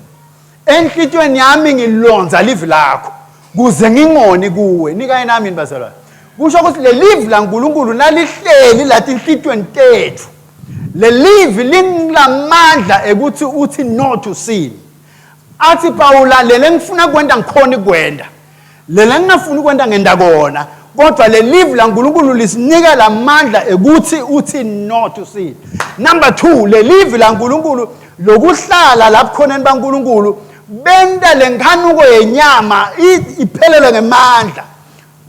enhlitiyweni yami ngilonza livi lakho kuze ngingoni kuwe nikaye nami yini bazalwane kusho ukuthi lelivi laNkulunkulu nalihleli lathi inhlitiyweni tethu lelivi linamandla ekuthi uthi no to sin athi Pawula lele ngifuna kwenda ngikhona kwenda lele ngingafuni kwenda ngenda kona kodwa lelivi laNkulunkulu lisinika lamandla ekuthi uthi no to sin number 2 lelivi laNkulunkulu lokuhlala lapho khona baNkulunkulu benta lenkhanuko yenyama iphelelwe ngemandla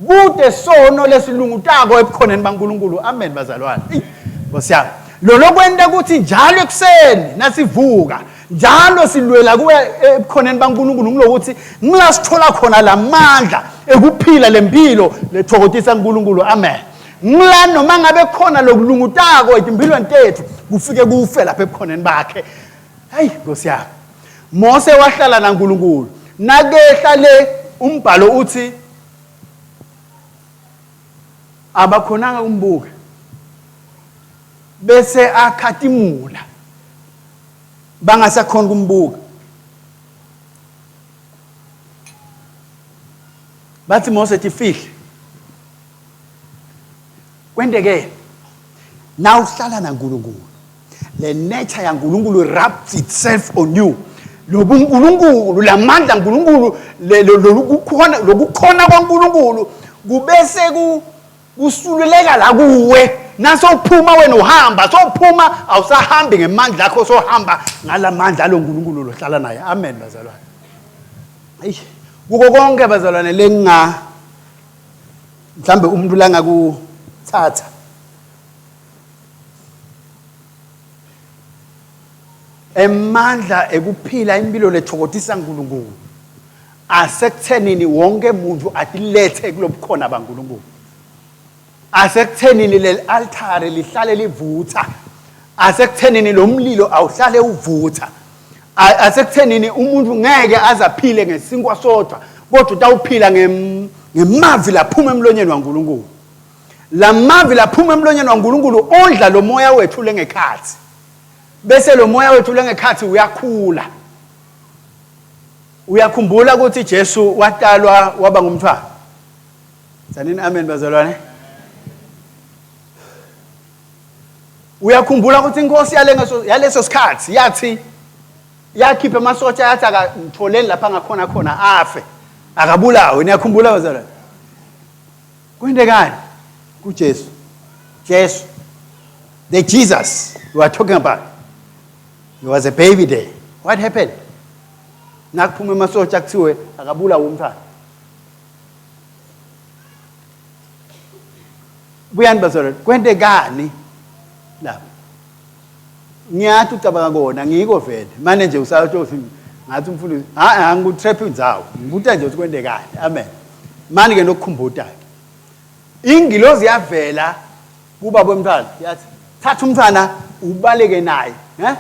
kude sono lesilungutako ebukhoneni baNkulunkulu amen bazalwane Nkosi yami lolo kwenta ukuthi njalo ekuseni nasivuka Njalo silwela kuya ebukhoneni baNkulunkulu ngilokuthi ngila sithola khona lamandla ekuphila lempilo lethokozisa uNkulunkulu. Amen. Ngila noma ngabe khona lokulungutako etimpilweni tethu kufike kufe lapha ebukhoneni bakhe. Hayi Nkosi yami. Mose wahlala naNkulunkulu. Nakehla le umbhalo uthi abakhonanga kumbuka bese akhatimula bangasakhona kumbuka. Bathi Mose tifihle. Kwentekeni? Na uhlala naNkulunkulu, le nature yaNkulunkulu wraps itself on you. Lobunkulunkulu, lamandla aNkulunkulu, lokukhona lokukhona kwaNkulunkulu kubese kusuleleka la kuwe. Nasowuphuma wena uhamba, sowuphuma awusahambi ngemandla akho, sohamba ngalamandla aloNkulunkulu lohlala naye. Amen bazalwane. Eish, kuko konke bazalwane lenginga mhlambe umuntu langakuthatha emandla ekuphila impilo lethokozisa uNkulunkulu asekuthenini wonke umuntu atilethe kulobukhona baNkulunkulu, asekuthenini leli altare lihlale livutha, asekuthenini lo mlilo awuhlale uvutha, asekuthenini umuntu ngeke azaphile ngesinkwa sodwa kodwa utawuphila ngemavi laphuma emlonyeni waNkulunkulu. Lamavi laphuma emlonyeni waNkulunkulu ondla lo moya wethu lengekhathi, bese lo moya wethu lengekhathi uyakhula. Uyakhumbula ukuthi Jesu watalwa waba ngumntwana? Sanini amen bazalwane. Uyakhumbula ukuthi inkosi yaleso sikhathi yathi yakhipha amasotsha yathi akamtholeni lapha angakhona khona afe akabulawe. Niyakhumbula bazalwane? Kwentekani kuJesu? Jesu, the Jesus we are talking about, he was a baby there. What happened? Nakuphuma emasotsha kuthiwe akabulawe umntwana. Buyani bazalwane, kwentekani lapha? Ngiyathi ucabanga kona ngiko vele mane nje usawuthi uthi ngathi umfundisi ha angikutrap indzawo, ngibuta nje ukuthi kwentekani. Amen. Mani ke nokukhumbuta ingilozi yavela kuba kwemntwana yathi thatha umntwana ubaleke naye, eh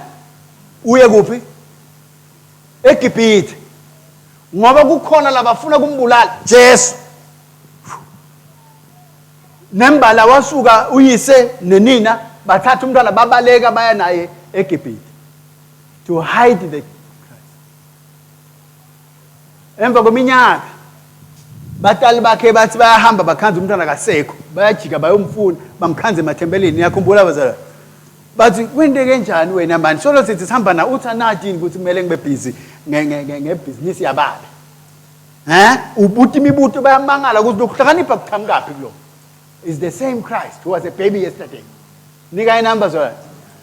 uye kuphi? EGibhithe, ngoba kukhona labafuna kumbulala Jesu. Nembala wasuka uyise nenina bathatha umntwana babaleka baya naye eGibhithe to hide the Christ. Emva kweminyaka batali bakhe bathi bayahamba bakhanza umntwana kasekho, bayajika bayomfuna, bamkhanza emathempelini. Niyakhumbula bazalwane? Bathi kwenteke njani wena mani, solo sithi sihamba na uthi anati yini ukuthi kumele ngibe busy ngebhizinisi yababa? Eh, ubuta imibuto bayamangala ukuthi lokuhlakanipha kuqhamukaphi kulo. Is the same Christ who was a baby yesterday. Nika inamba zona.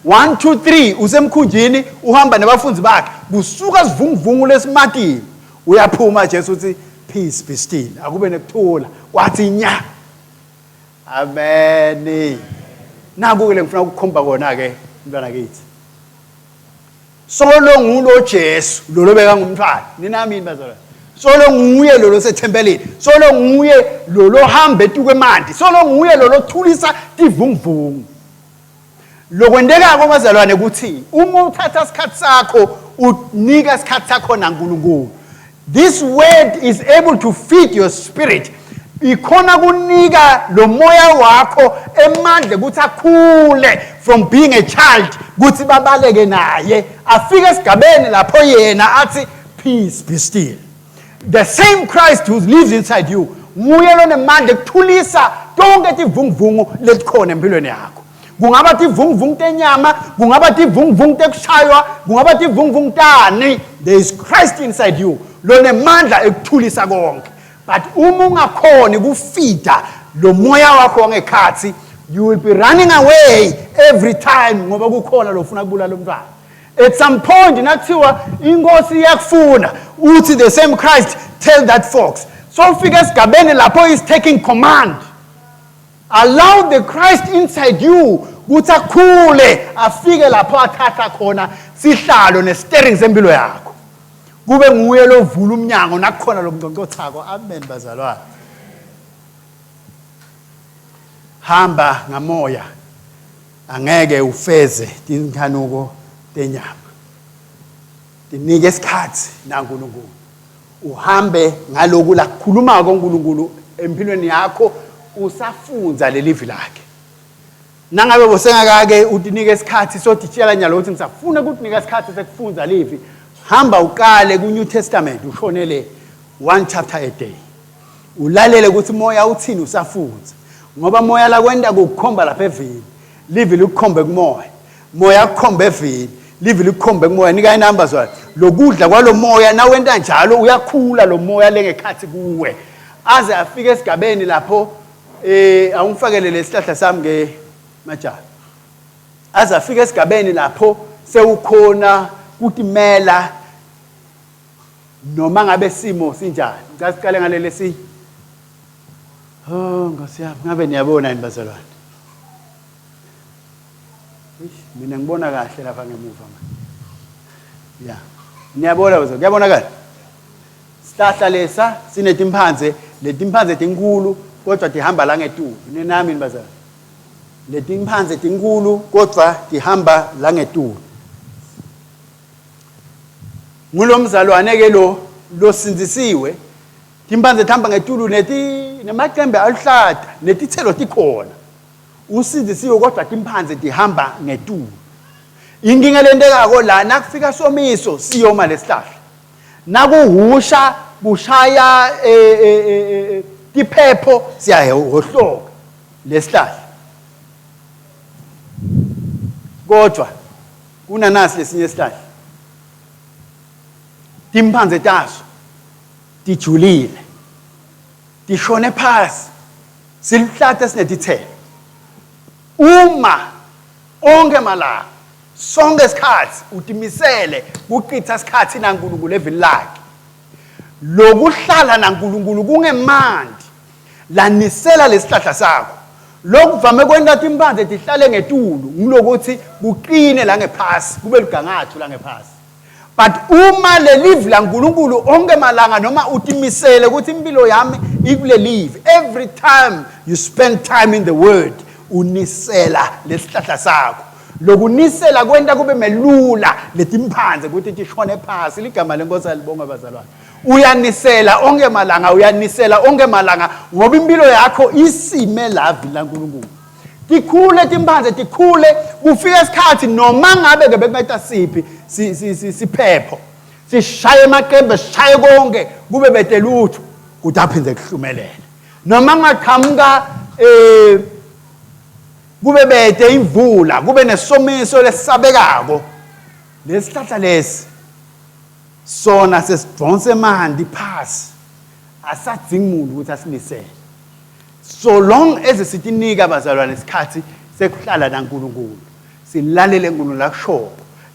1 2 3 usemkhunjini uhamba nabafundi bakhe, kusuka sivunguvungu lesimatini, uyaphuma Jesu uthi peace be still, akube nekuthula, kwathi nya. Amen. Naku ke lengifuna ukukhomba kona ke mntwana kithi. Solo ngulo Jesu lo lobeka ngumntwana. Ninami yini bazalwane? Solo nguye lo losethempelini. Solo nguye lo lohamba etukwemanti. Solo nguye lo lothulisa tivunguvungu. Lokwentekako bazalwane ukuthi uma uthatha isikhathi sakho unika isikhathi sakho naNkulunkulu. This word is able to feed your spirit. Ikhona kunika lo moya wakho emandla ukuthi akhule from being a child ukuthi babaleke naye afike esigabeni lapho yena athi peace be still. The same Christ who lives inside you nguye lonemandla ekuthulisa tonke tivunguvungu letikhona empilweni yakho. Kungaba tivunguvungu tenyama, kungaba tivunguvungu tekushaywa, kungaba tivunguvungu tani, there is Christ inside you lonemandla ekuthulisa konke. But uma ungakhoni kufida lo moya wakho wangekhathi, you will be running away every time ngoba kukhona lofuna kubulala umntwana. At some point nakuthiwa inkosi iyakufuna, uthi the same Christ tell that fox. So ufika esigabeni lapho is taking command. Allow the Christ inside you ukuthi akhule afike lapho athatha khona sihlalo nesteering sempilo yakho. Kube nguye lovula umnyango nakukhona lokunconcothako. Amen bazalwane. Hamba ngamoya angeke ufeze tinkhanuko tenyama. Tinike isikhathi naNkulunkulu. Uhambe ngaloku lakukhulumako uNkulunkulu empilweni yakho usafundza lelivi lakhe. Nangabe bosengakake utinike isikhathi sotitshela nyalo ukuthi ngisafuna ukukunika isikhathi sekufundza livi, hamba uqale ku-New Testament ushonele one chapter a day. Ulalele ukuthi moya uthini usafundza. Ngoba moya lakwenta kukukhomba lapha evini, livi likukhombe kumoya. Moya akukhombe evini, livi likukhombe kumoya. Nika inamba zwana. Lokudla kwalomoya nawenta njalo uyakhula lo moya lengekhathi kuwe. Aze afike esigabeni lapho awungifakele lesihlahla sami ke majaha. Aze afike esigabeni lapho sewukhona kutimela noma ngabe simo sinjani. Ngicela siqale ngaleli si. Oh Nkosi yami, ngabe niyabona yini bazalwane? Eish, mina ngibona kahle lapha ngemuva manje. Ya. Niyabona bazalwane, kuyabonakala? Sihlahla lesa sinetimphandze, letimphandze tinkulu kodwa tihamba la ngetulu. Ninami bazalwane? Letimphandze tinkulu kodwa tihamba la ngetulu. Ngulomzalwane ke lo losindzisiwe, timphandze tihamba ngetulu neti nemacembe aluhlata, netitselo tikhona. Usindzisiwe kodwa timphandze tihamba ngetulu. Inkinga lentekako la nakufika somiso siyoma lesihlahla. Nakuhusha kushaya tiphepho siyahohloka lesihlahla. Kodwa kunanasi lesinye isihlahla. Timphandze taso tijulile. Tishone phasi. Siluhlata sinetithelo. Uma onke malanga sonke isikhathi utimisele kuchitha isikhathi naNkulunkulu evini lakhe. Lokuhlala naNkulunkulu kungemandi lanisela lesihlahla sakho. Lokuvame kwenta timphandze tihlale ngetulu ngilokuthi kuqine la ngephasi kube lugangatho la ngephasi. But uma lelivi laNkulunkulu onke malanga noma utimisele ukuthi impilo yami ikulelivi, every time you spend time in the word unisela lesihlahla sakho. Lokunisela kwenta kube melula letimphandze ukuthi tishone phasi. Ligama lenkosi alibongwe bazalwane. Uyanisela onke malanga, uyanisela onke malanga ngoba impilo yakho isime lavi laNkulunkulu. Tikhule timphandze tikhule kufika isikhathi noma ngabe ke bekungeta siphi siphepho sishaye emaqembe sishaye konke kube bete lutho kuthi aphinde kuhlumelele noma kungaqhamuka kube bete imvula kube nesomiso lesisabekako lesihlahla lesi sona sesidonsa emanti phasi asadzingi muntu ukuthi asinisele. So long as sitinika bazalwane isikhathi sekuhlala naNkulunkulu, silalele uNkulunkulu akushoyo,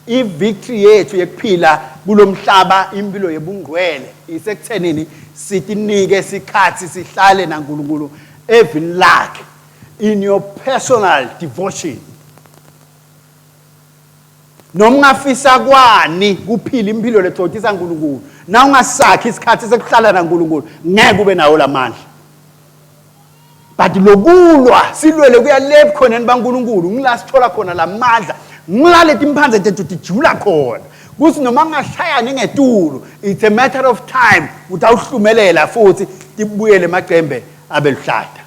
i-victory yethu yekuphila kulomhlaba impilo yebungcwele isekuthenini sitinike isikhathi sihlale naNkulunkulu evini lakhe in your personal devotion. Noma ungafisa kwani kuphila impilo lethothisa uNkulunkulu, na ungasakhi isikhathi sekuhlala naNkulunkulu, ngeke ube nawo lamandla. But lokulwa silwele kuya le bukhoneni baNkulunkulu, ngila sithola khona lamandla, ngila letimphandze tethu tijula khona. Kuthi noma kungashayani ngetulu, it's a matter of time ukuthi awuhlumelela futhi tibuyele emacembe abe luhlata.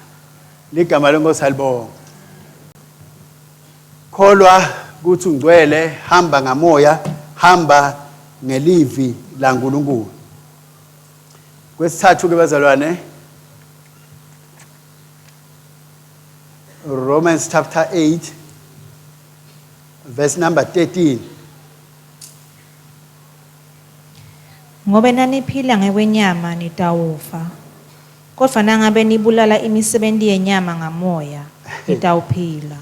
Ligama lenkosi alibonge. Kholwa ukuthi ungcwele, hamba ngamoya, hamba ngelivi laNkulunkulu. Kwesithathu ke bazalwane, Romans chapter 8 verse number 13. Ngobe naniphila ngekwenyama nitawufa, kodvwa nangabe nibulala imisebenti yenyama ngamoya, nitawuphila.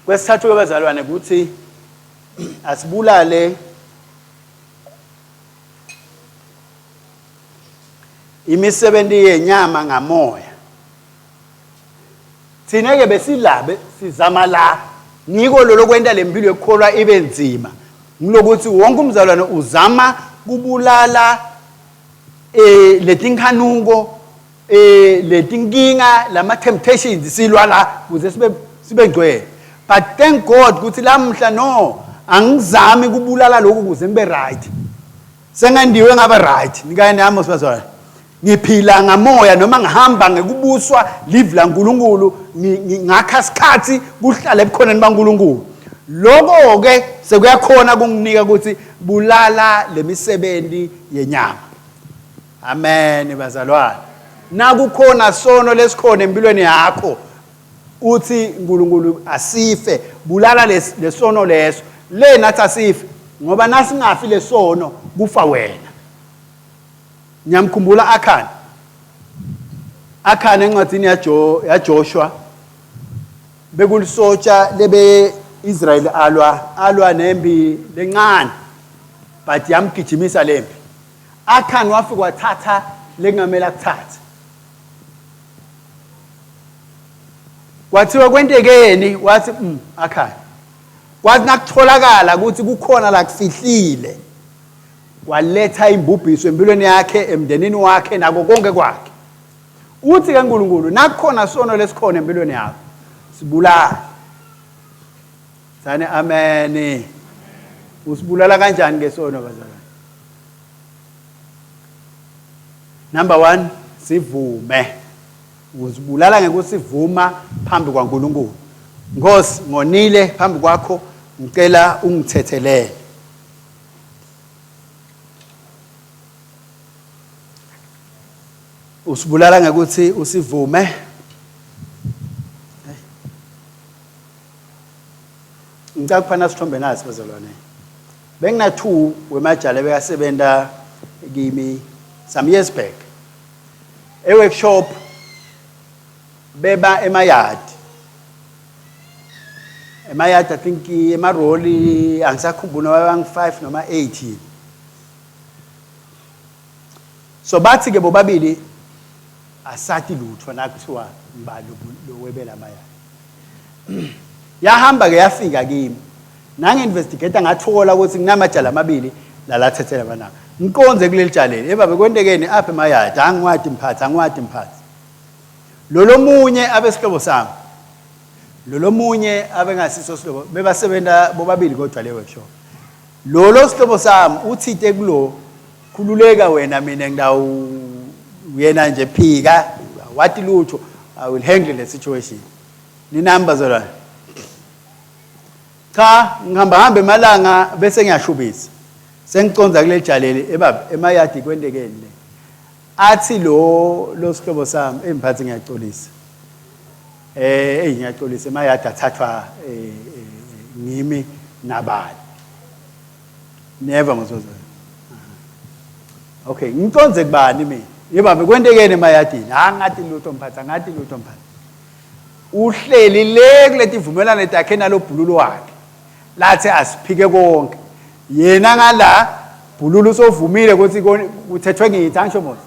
Kwesithathu ke bazalwane ukuthi asibulale imisebenzi yenyama ngamoya. Thina ke besilabe sizama la ngiko lolo kwenta lempilo yokukholwa ibe nzima. Ngilokuthi wonke umzalwane uzama kubulala eh letinkhanuko eh letinkinga lama temptations silwa la kuze sibe sibe ngcwele. But thank God ukuthi lamhla no angizami kubulala lokhu kuze ngibe right. Sengandiwe ngaba right. Nikanye nami sibazalwane. Ngiphila ngamoya noma ngihamba ngekubuswa live laNkuluNkulu ngakha isikhathi kuhlala ebukhoneni baNkuluNkulu. Lokho ke sekuyakhona kunginika ukuthi bulala lemisebenzi yenyama. Amen bazalwane. Nakukhona sono lesikhona empilweni yakho uthi uNkulunkulu asife bulala lesono leso le nathi asife ngoba nasingafi lesono kufa wena. Ngiyamkhumbula Akhani. Akhani encwadini yaJo yaJoshua bekulisotsha lebe Israel alwa alwa nempi lencane but yamgijimisa lempi. Akhani wafika wathatha lekungamele akuthathe. Kwathiwa kwentekeni wathi Akhani. Kwathi nakutholakala ukuthi kukhona la kufihlile waletha imbubhiso empilweni yakhe emndenini wakhe nako konke kwakhe. Uthi ke uNkulunkulu nakukhona sono lesikhona empilweni yakho sibulale. Sani amen. Usibulala kanjani ke sono bazalwane? Number 1 sivume. Uzibulala ngekusivuma phambi kwaNkulunkulu. Nkosi ngonile phambi kwakho ngicela ungithethelele. Usibulala ngekuthi usivume. Ngicela kuphana sithombe nasi bazalwane. Bengina two wemajala bekasebenta kimi some years back. E workshop beba emayadi. Emayadi I think emaroli angisakhumbuli noma bangu 5 noma 8. So bathi ke bobabili asathi lutho nakuthiwa ngibani lowebela amayadi. Yahamba ke yafika kimi. Nangi-investigate ngathola ukuthi kunamajala amabili lalathethela abanako. Ngiqonze kuleli jaleli. Ebabe kwentekeni apha emayadi angiwadi mphathi angiwadi mphathi. Lolo munye abesihlobo sami. Lolo munye abengasiso sihlobo bebasebenta bobabili kodwa le workshop. Lolo sihlobo sami uthite kulo khululeka wena mina ngidawu uyena nje phika wathi lutho I will handle the situation. Ninami bazalwane. Cha ngihamba hamba emalanga bese ngiyashubisa. Sengiconza kuleli jaleli ebaba emayadi kwentekeni le. Athi lo lo sihlobo sami emphathi ngiyaxolisa. Eh hey ngiyaxolisa emayadi athathwa eh, eh ngimi nabani. Never ngozozo. Okay, ngiconze kubani mina? Yebaba kwentekeni emayadini? Angathi lutho mphathi, angathi lutho mphathi. Uhleli le kuleti vumelwano takhe nalobhululu wakhe. Lathi asiphike konke. Yena ngala bhululu usovumile ukuthi kuthethwe ngithi angisho mos.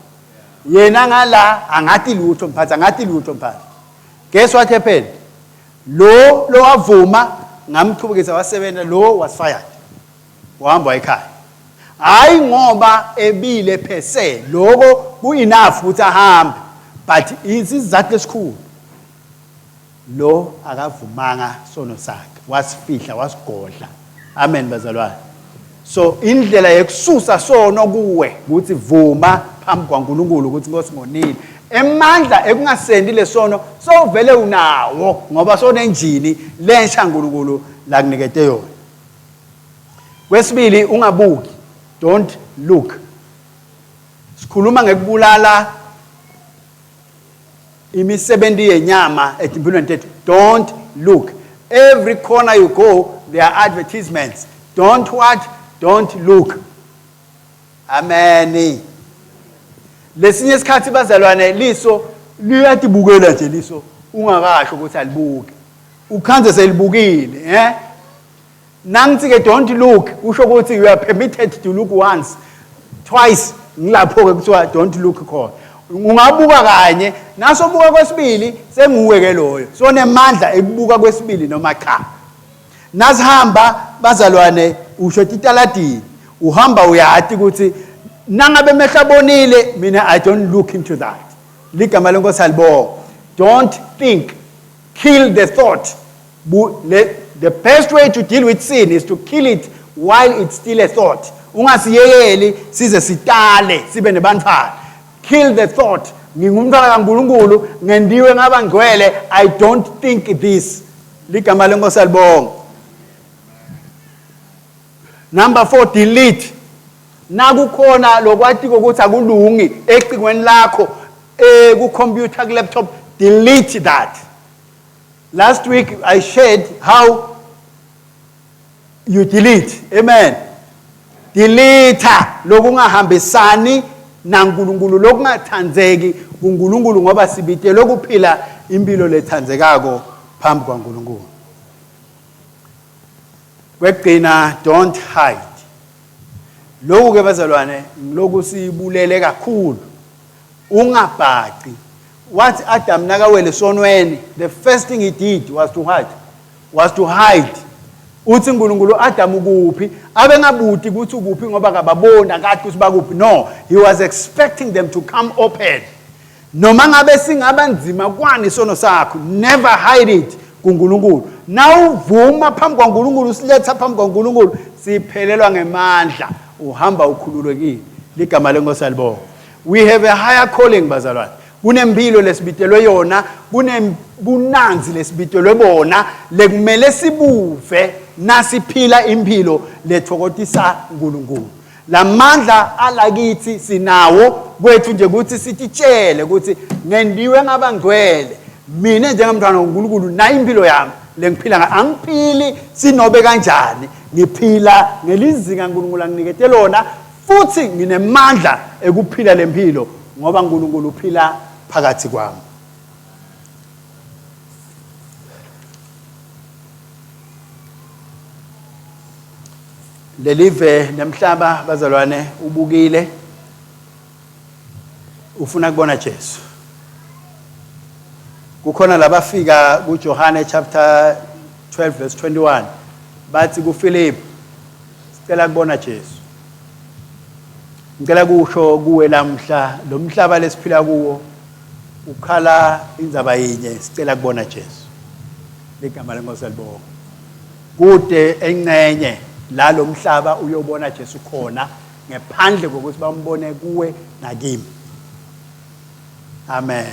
Yena ngala angathi lutho mphathi, angathi lutho mphathi. Guess what happened? Lo lowavuma ngamchubekisa wasebenza lo was fired. Wahamba wayekhaya. Hayi ngoba ebile per se lokho ku enough ukuthi ahambe but isizathu esikhulu lo akavumanga sono sakhe wasifihla wasigodla. Amen bazalwane. So indlela yekususa sono kuwe ukuthi vuma phambi kwaNkulunkulu ukuthi Nkosi ngonile. Emandla ekungasendi lesono sowuvele unawo ngoba sonenjini lensha uNkulunkulu lakunikete yona. Kwesibili ungabuki, don't look. Sikhuluma ngekubulala imisebenzi yenyama etimpilweni tethu. Don't look. Every corner you go there are advertisements. Don't what? Don't look. Amen. Lesinye isikhathi bazalwane liso liyatibukela nje liso ungakasho ukuthi alibuki. Ukhanze selibukile, eh? Nangithi ke don't look kusho ukuthi you are permitted to look once twice ngilapho ke kuthiwa don't look khona. Ungabuka kanye nasobuka kwesibili senguwe ke loyo. Sonemandla ekubuka kwesibili noma cha. Nasihamba bazalwane usho titaladini uhamba uyati ukuthi nangabe emehlo abonile mina I don't look into that. Ligama lenkosi alibonga. Don't think. Kill the thought. Bu, le, the best way to deal with sin is to kill it while it's still a thought. Ungasiyekeli size sitale sibe nebantfwana. Kill the thought. Ngingumntwana kaNkulunkulu, ngendiwe ngaba ngcwele, I don't think this. Ligama lenkosi alibonga. Number 4 delete. Nakukhona lokwatiko ukuthi akulungi ecingweni lakho eh ku computer ku laptop delete that. Last week I shared how you delete. Amen. Delete lokungahambisani naNkulunkulu lokungathandzeki kuNkulunkulu ngoba sibitelwe kuphila impilo lethandzekako phambi kwaNkulunkulu. Kwekugcina don't hide. Lokhu ke bazalwane ngiloku sibulele kakhulu. Ungabhaci. Wathi Adam nakawele esonweni, the first thing he did was to hide. Was to hide. Uthi uNkulunkulu Adam ukuphi? Abengabuti ukuthi ukuphi ngoba akababoni akade ukuthi bakuphi. No, he was expecting them to come open. Noma ngabe singaba nzima kwani isono sakho, never hide it kuNkulunkulu. Nawuvuma phambi kwaNkulunkulu, usiletha phambi kwaNkulunkulu, siphelelwa ngemandla, uhamba ukhululekile. Ligama lenkosi alibonga. We have a higher calling bazalwane. Kunempilo lesibitelwe yona, kunebunanzi lesibitelwe bona, lekumele sibuve nasiphila impilo lethokozisa uNkulunkulu. Lamandla alakithi sinawo kwethu nje ukuthi sititshele ukuthi ngendiwe ngaba ngcwele mina njengamntwana kaNkulunkulu nayo impilo yami lengiphila ngayo angiphili sinobe kanjani ngiphila ngelizinga uNkulunkulu anginikete lona futhi nginemandla ekuphila lempilo ngoba uNkulunkulu uphila phakathi kwami. Lelive nemhlaba bazalwane ubukile ufuna kubona Jesu. Kukhona labafika kuJohane chapter 12 verse 21 bathi kuPhilip sicela kubona Jesu. Ngicela kusho kuwe lamhla lo mhlaba lesiphila kuwo ukhala indzaba yinye sicela kubona Jesu. Ligama lenkosi alibonga. Kude encenye la lo mhlaba uyobona Jesu khona ngephandle kokuthi bambone kuwe nakimi. Amen.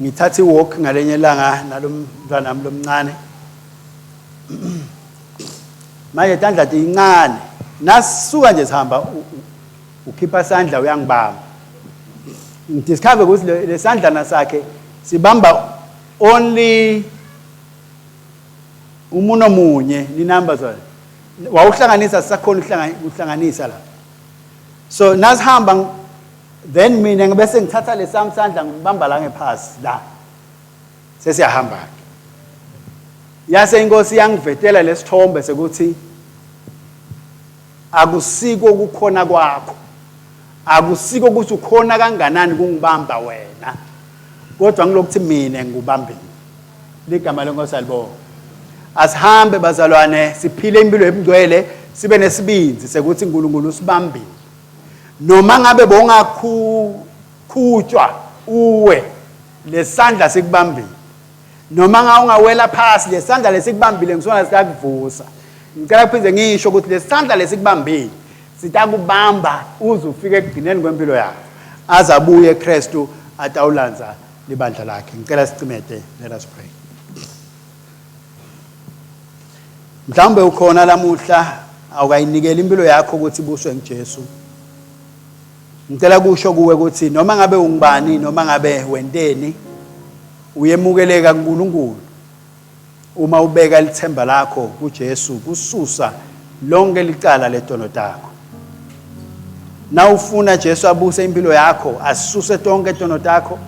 Ngithatha iwalk ngalenye ilanga nalomntwana wami lomncane. Manje tandla tincane. Nasisuka nje sihamba ukhipha sandla uyangibamba. Ngidiscover ukuthi lesandlana sakhe sibamba only umuno munye ninamba zona. Wawuhlanganisa sisakhona ukuhlanganisa la. So nasihamba then mina ngibese ngithatha lesami sandla ngibamba la ngephasi la. Sesiyahamba ke. Yase inkosi yangivetela lesithombe sekuthi akusiko kukhona kwakho. Akusiko ukuthi ukhona kanganani kungibamba wena. Kodwa ngilokuthi mina ngikubambile. Ligama lenkosi alibonga. Asihambe bazalwane siphile impilo ebungcwele sibe nesibindi sekuthi uNkulunkulu usibambile. Noma ngabe bongakhutshwa uwe lesandla sikubambile. Noma ngabe ungawela phasi lesandla lesikubambile ngisona sitakuvusa. Ngicela kuphinde ngisho ukuthi lesandla lesikubambile sitakubamba uze ufike ekugcineni kwempilo yakho. Aze abuye Kristu atawulandza libandla lakhe. Ngicela sicimete, let us pray. Mhlawumbe ukhona lamuhla awukayinikeli impilo yakho ukuthi ibuswe nguJesu. Ngicela kusho kuwe ukuthi noma ngabe ungubani noma ngabe wenteni uyemukeleka kuNkulunkulu uma ubeka lithemba lakho kuJesu kususa lonke licala letono takho. Nawufuna Jesu abuse impilo yakho asuse tonke tono takho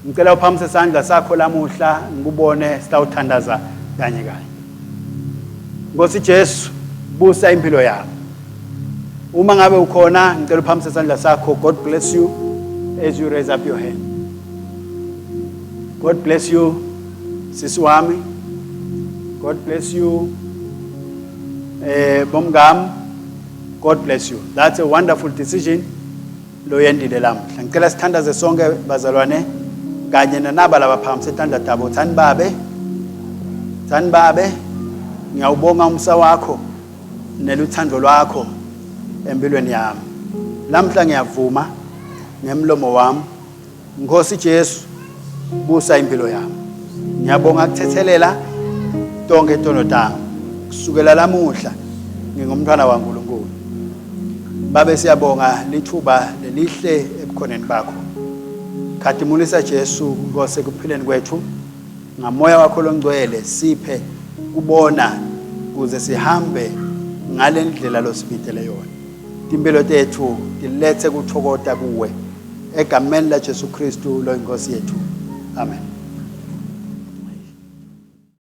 ngicela uphamise isandla sakho lamuhla ngikubone sitawuthandaza kanye kanye. Nkosi Jesu busa impilo yami. Uma ngabe ukhona ngicela uphamise isandla sakho. God bless you as you raise up your hand. God bless you sisi wami. God bless you. Eh bomngam God bless you. That's a wonderful decision loyendile lamhla. Ngicela sithandaze sonke bazalwane kanye nanaba labaphakamise tandla tabo. Thani babe. Thani babe. Ngiyawubonga umsa wakho neluthando lwakho empilweni yami. Lamhla ngiyavuma ngemlomo wami Nkosi Jesu busa impilo yami. Ngiyabonga kuthethelela tonke tono tami. Kusukela lamuhla ngingumntwana waNkulunkulu. Babe siyabonga lithuba lelihle ebukhoneni bakho. Khatimulisa Jesu Nkosi ekuphileni kwethu. Ngamoya wakho longcwele siphe kubona kuze sihambe ngalendlela losibitele yona. Timpilo tethu tilethe kuthokota kuwe. Egameni laJesu Kristu loyinkosi yethu. Amen.